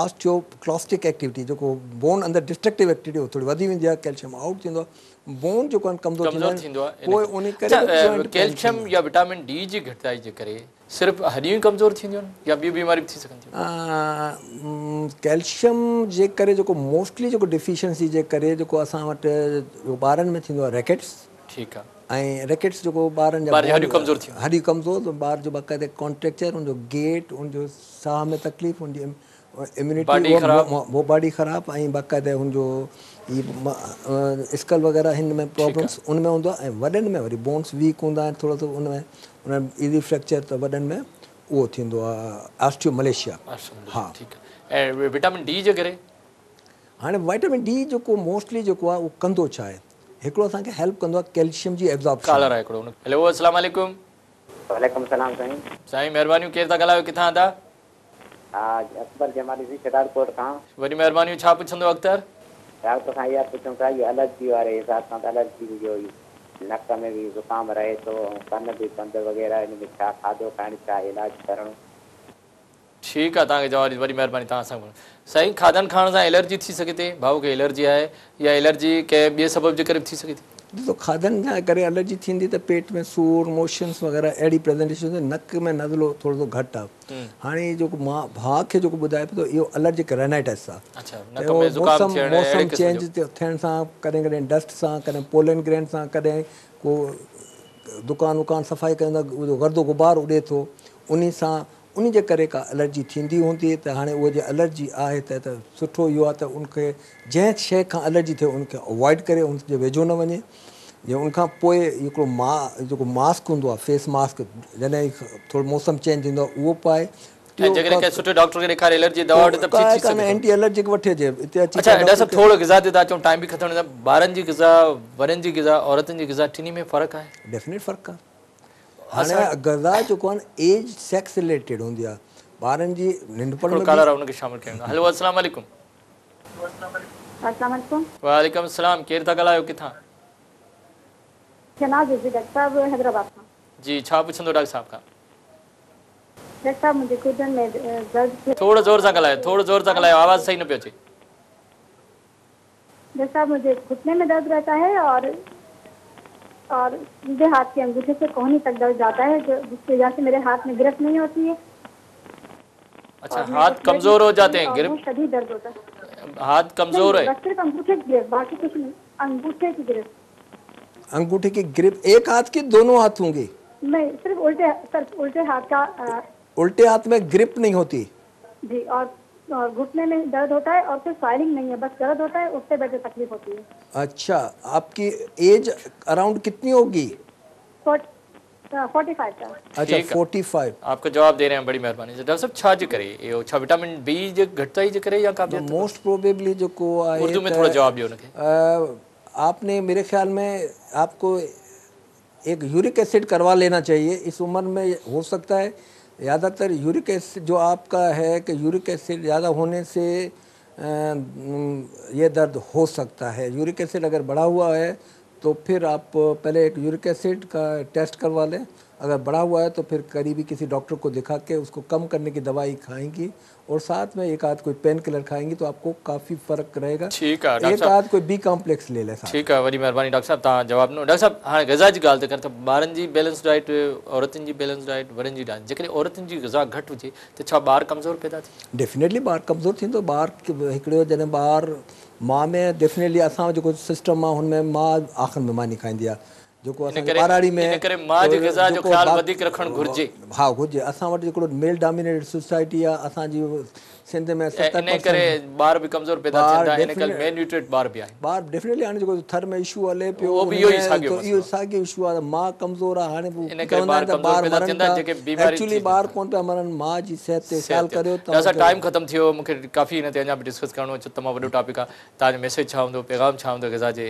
آسٽيو ڪلاسٽڪ ايڪٽيوٽي جيڪو بون اندر ڊسٽرڪٽو ايڪٽيوٽي اهو ٿوري وڌي ويندي آهي، ڪيلشم آئوٽ ٿيندو آهي، بون جيڪو آهن ڪمزور ٿيندو آهي، پوءِ ان ڪري ڪيلشم يا وٽامن ڊي جي گهٽتائي جي ڪري صرف هڏيون ئي ڪمزور ٿينديون آهن يا ٻيون بيماريون به ٿي سگهن ٿيون؟ ڪيلشم جي ڪري جيڪو موسٽلي جيڪو ڊيفيشنسي جي ڪري جيڪو اسان وٽ ٻارن ۾ ٿيندو آهي ريڪيٽس. ٺيڪ آهي. ۽ ريڪيٽس جيڪو ٻارن جا ٻار جون هڏيون ڪمزور ٿيون. هڏيون ڪمزور ته ٻار جو باقاعده ڪانٽريڪچر ان جو گيٽ ان جو ساهه ۾ تڪليف ان جي اميونٽي اهو باڊي خراب ۽ باقاعده ان جو هي اسڪل وغيره هن ۾ پرابلمس ان ۾ هوندو آهي ۽ وڏن ۾ وري بونس ويڪ هوندا آهن ٿورو سو ان ۾ ان ايزي فريڪچر ته وڏن ۾ اهو ٿيندو آهي آسٽيو مليشيا. ها ٺيڪ آهي ۽ وٽامن ڊي جي ڪري؟ هاڻي وائٽامن ڊي جيڪو موسٽلي جيڪو آهي اهو ڪندو ڇا آهي هڪڙو اسان کي هيلپ ڪندو آهي ڪيلشيم جي ايبزارپشن. ڪالر آهي هڪڙو هيلو السلام عليڪم. وعليڪم السلام سائين. سائين مهربانيون ڪير ٿا ڳالهايو ڪٿان ٿا؟ ها اڪبر جمالي سائين شهدادڪوٽ کان. وڏي مهربانيون ڇا پڇندو اختر؟ ڊاڪٽر کان اها پڇون ٿا اهو الرجي واري حساب سان ته الرجي جو نڪ ۾ به زڪام رهي ٿو ۽ ڪن به بند وغيره ان ۾ ڇا کاڌو کائڻ ڇا علاج ڪرڻو. ٺيڪ آ توهان کي جواب ڏيندس وڏي مهرباني توهان سان سائين کاڌن کائڻ سان الرجي ٿي سگهي ٿي ڀائو کي الرجي آهي يا الرجي ڪنهن ٻئي سبب جي ڪري به ٿي سگهي ٿي. ڏسو کاڌن جي ڪري الرجي ٿيندي ته پيٽ ۾ سور موشنس وغيره اهڙي پريزنٽيشن ٿيندي نڪ ۾ نزلو ٿورو سو گهٽ آ هاڻي جيڪو مان ڀاء کي جيڪو ٻڌايو پيو ته اهو الرجڪ رينائٽس آ ته اهو موسم موسم چينج ٿيڻ سان ڪڏهن ڪڏهن ڊسٽ سان ڪڏهن پولن گرين سان ڪڏهن ڪو دڪان وڪان صفائي ڪريون ٿا اهو گرد و غبار اڏي ٿو انهي سان ان جي ڪري ڪا الرجي ٿيندي هوندي ته هاڻي اهو جي الرجي آهي ته ته سٺو اهو آهي ته ان کي جنهن شيء کان الرجي ٿئي ان کي اوائڊ ڪري ان جي ويجهو نه وڃي جي ان کان پوء هڪڙو ما جيڪو ماسڪ هوندو آهي فيس ماسڪ جڏهن ٿورو موسم چينج ٿيندو آهي اهو پائي ۽ جيڪڏهن ڪنهن سٺي ڊاڪٽر کي ڏيکاري الرجي جي دوا وٺي ته به ٺيڪ ٿي سگهي ٿو. اينٽي الرجڪ وٺي اچي اتي اچي اڇا ڊاڪٽر صاحب ٿورو غذا تي ٿا اچون ٽائيم به ختم ٿيڻ ٻارن جي غذا وڏن جي غذا عورتن جي غذا ٽنهي ۾ فرق آهي؟ ڊيفينيٽ فرق آهي. هاڻي غذا جيڪو آهي نه ايج سيڪس رليٽيڊ هوندي آهي ٻارن جي ننڍپڻ ۾ هڪڙو ڪالر آهي ان کي شامل ڪيون ٿا هيلو السلام عليڪم. السلام عليڪم. وعليڪم السلام ڪير ٿا ڳالهايو ڪٿان؟ شهناز رضوي ڊاڪٽر صاحب حيدرآباد کان. جي ڇا پڇندو ڊاڪٽر صاحب کان؟ ڊاڪٽر صاحب منهنجي گوڏن ۾ درد ٿئي. ٿورو زور سان ڳالهايو ٿورو زور سان ڳالهايو آواز صحيح نه پيو اچي. ڊاڪٽر صاحب مجهي گهٽني ۾ درد رهتا هي اور اور سيڌي هاٿ ڪي انگوٺي سي ڪهني تڪ درد جاتا هي جو جس ڪي وجه سي ميري هاٿ ۾ گرپ نهين هوتي هي. اڇا هاٿ ڪمزور هو جاتي هين گرپ شديد درد هوتا هي هاٿ ڪمزور هي صرف انگوٺي ڪي گرپ باقي ڪجهه نهين انگوٺي ڪي گرپ انگوٺي ڪي گرپ ايڪ هاٿ ڪي دونون هاٿون ڪي نهين صرف الٽي صرف الٽي هاٿ ڪا الٽي هاٿ ۾ گرپ نهين هوتي جي اور اور گهٽني ۾ درد هوتا هي اور ڪوئي سويلنگ نهين هي بس درد هوتا هي اٺتي بيٺتي تڪليف هوتي هي. اڇا آپ ڪي ايج اراونڊ ڪتني هوگي؟ 45 سر. اڇا 45. آپ ڪو جواب the رهي هين بڙي مهرباني سر ڊاڪٽر صاحب ڇا جي ڪري اهو ڇا وٽامن بي جي گهٽتائي جي ڪري يا ڪا ٻي موسٽ پروبيبلي جيڪو آهي اردو ۾ ٿورو جواب ڏيو ان کي. آپ ني ميري خيال ۾ آپ ڪو ايڪ يورڪ ايسڊ ڪروا لينا چاهيي اس عمر ۾ هو سگتا هي زياده تر يورڪ ايسڊ جو آپ ڪا هي ڪه يورڪ ايسڊ زياده هوني سي يه درد هو سگتا هي يورڪ ايسڊ اگر بڙها هوا هي تو ڦر آپ پهلي ايڪ يورڪ ايسڊ ڪا ٽيسٽ ڪروا لين اگر بڙها هوا هي تو ڦر قريبي ڪسي ڊاڪٽر ڪو دکا ڪي اس ڪو ڪم ڪرني ڪي دوائي کائينگي اور ساٿ ۾ ايڪ آڌ ڪوئي پين ڪلر کائينگي تو آپ ڪو ڪافي فرق رهيگا ٺيڪ آ ڊاڪٽر ايڪ صاحب آڌ ڪوئي بي ڪامپليڪس لي لي ساٿ ٺيڪ آ وڏي مهرباني ڊاڪٽر صاحب توهان جواب ڏنو ڊاڪٽر صاحب هاڻي غذا جي ڳالهه ٿا ڪريون ته ٻارن جي بيلنس ڊائيٽ عورتن جي بيلنس ڊائيٽ وڏن جي ڊائيٽ جيڪڏهن عورتن جي غذا گهٽ هجي ته ڇا ٻار ڪمزور پيدا ٿيندو؟ ڊيفينيٽلي ٻار ڪمزور ٿيندو ٻار هڪڙو جڏهن ٻار ماء ۾ ڊيفينيٽلي اسان جو جيڪو سسٽم آ هن ۾ ماء آخر ۾ ماني کائيندي آ جيڪو ان اسان جي ڪري ٻهراڙي ۾ ان ڪري ماء جي غذا جو خيال وڌيڪ رکڻ گهرجي. ها گهرجي. اسان وٽ هڪڙو ميل ڊامينيٽيڊ سوسائٽي آهي. اسان جي سنڌ ۾ 70 انهي ڪري ٻار به ڪمزور پيدا ٿين ٿا ان ڪري ميل نيوٽريٽ ٻار به آهن. ٻار ڊيفينيٽلي هاڻي جيڪو ٿر ۾ اشو هلي پيو اهو به اهو ئي ساڳيو مسئلو اهو ساڳيو اشو آهي ته ماء ڪمزور آهي هاڻي چوندا آهن ته ٻار مرن ٿا ايڪچولي ٻار ڪونه پيا مرن ماء جي صحت تي خيال ڪريو ته ڊاڪٽر صاحب ٽائيم ختم ٿي ويو مون کي ڪافي هن تي اڃا به ڊسڪس ڪرڻو هو تمام وڏو ٽاپڪ آهي توهان جو ميسيج ڇا هوندو پيغام ڇا هوندو غذا جي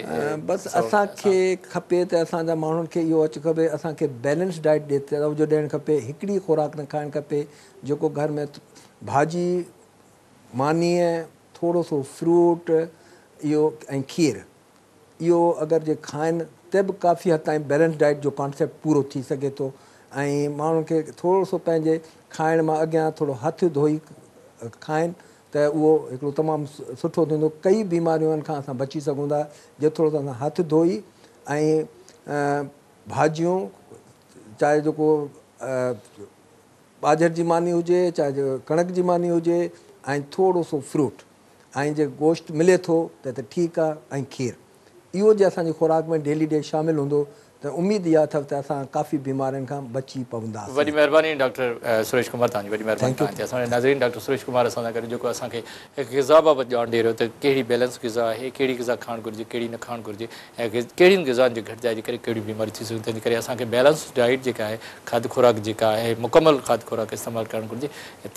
بس اسان کي کپي ته اسان جا ماڻهن کي اهو اچ کپي اسان کي بيلنس ڊائيٽ ڏي توجه ڏيڻ کپي هڪڙي خوراڪ نه کائڻ کپي جيڪو گهر ۾ ڀاڄي مانيء ٿورو سو فروٽ اهو ۽ کير اهو اگر جي کائن ته به ڪافي حد تائين بيلنس ڊائيٽ جو ڪانسيپٽ پورو ٿي سگهي ٿو ۽ ماڻهن کي ٿورو سو پنهنجي کائڻ مان اڳيان ٿورو هٿ ڌوئي کائن ته اهو هڪڙو تمام سٺو ٿيندو ڪئي بيمارين کان اسان بچي سگهون ٿا جي ٿورو سو اسان هٿ ڌوئي ۽ ڀاڄيون چاهي جيڪو ٻاجهر جي ماني هجي چاهي ڪڻڪ جي ماني هجي ۽ ٿورو سو فروٽ ۽ جي گوشت ملي ٿو ته ته ٺيڪ آ ۽ کير اهو جي اسان جي خوراڪ ۾ ڊيلي ڊي شامل هوندو ته اميد اها اٿو ته اسان ڪافي بيمارين کان بچي پونداسين. وڏي مهرباني ڊاڪٽر سريش ڪمار توهان جي وڏي مهرباني توهان هتي اسان وٽ ناظرين ڊاڪٽر سريش ڪمار اسان سان گڏ جيڪو اسان کي غذا بابت ڄاڻ ڏئي رهيو ته ڪهڙي بيلنس غذا آهي ڪهڙي غذا کائڻ گهرجي ڪهڙي نه کائڻ گهرجي ۽ ڪهڙين غذائن جي گهٽتائي جي ڪري ڪهڙيون بيماريون ٿي سگهن ٿيون ان ڪري اسان کي بيلنس ڊائيٽ جيڪا آهي کاڌ خوراڪ جيڪا آهي مڪمل کاڌ خوراڪ استعمال ڪرڻ گهرجي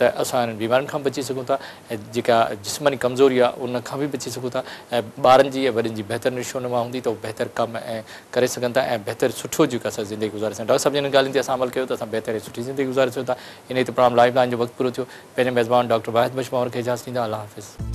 ته اسان انهن بيمارين کان بچي سگهون ٿا ۽ جيڪا جسماني ڪمزوري آهي ان کان به بچي سگهون ٿا ۽ ٻارن جي ۽ وڏن جي بهتر نشو نما هوندي ته هو بهتر ڪم ۽ ڪري سگهن ٿا ۽ بهتر سٺو جيڪو اسان زندگي گذاري سگهون ٿا ڊاڪٽر صاحب جي انهن ڳالهين تي اسان عمل ڪيو ته اسان بهتر ۽ سٺي زندگي گذاري سگهون ٿا انهي تي پروگرام لائيف لائين جو وقت پورو ٿيو پنهنجي ميزبان ڊاڪٽر واحد بخش پنهور کي اجازت ڏيندا الله حافظ.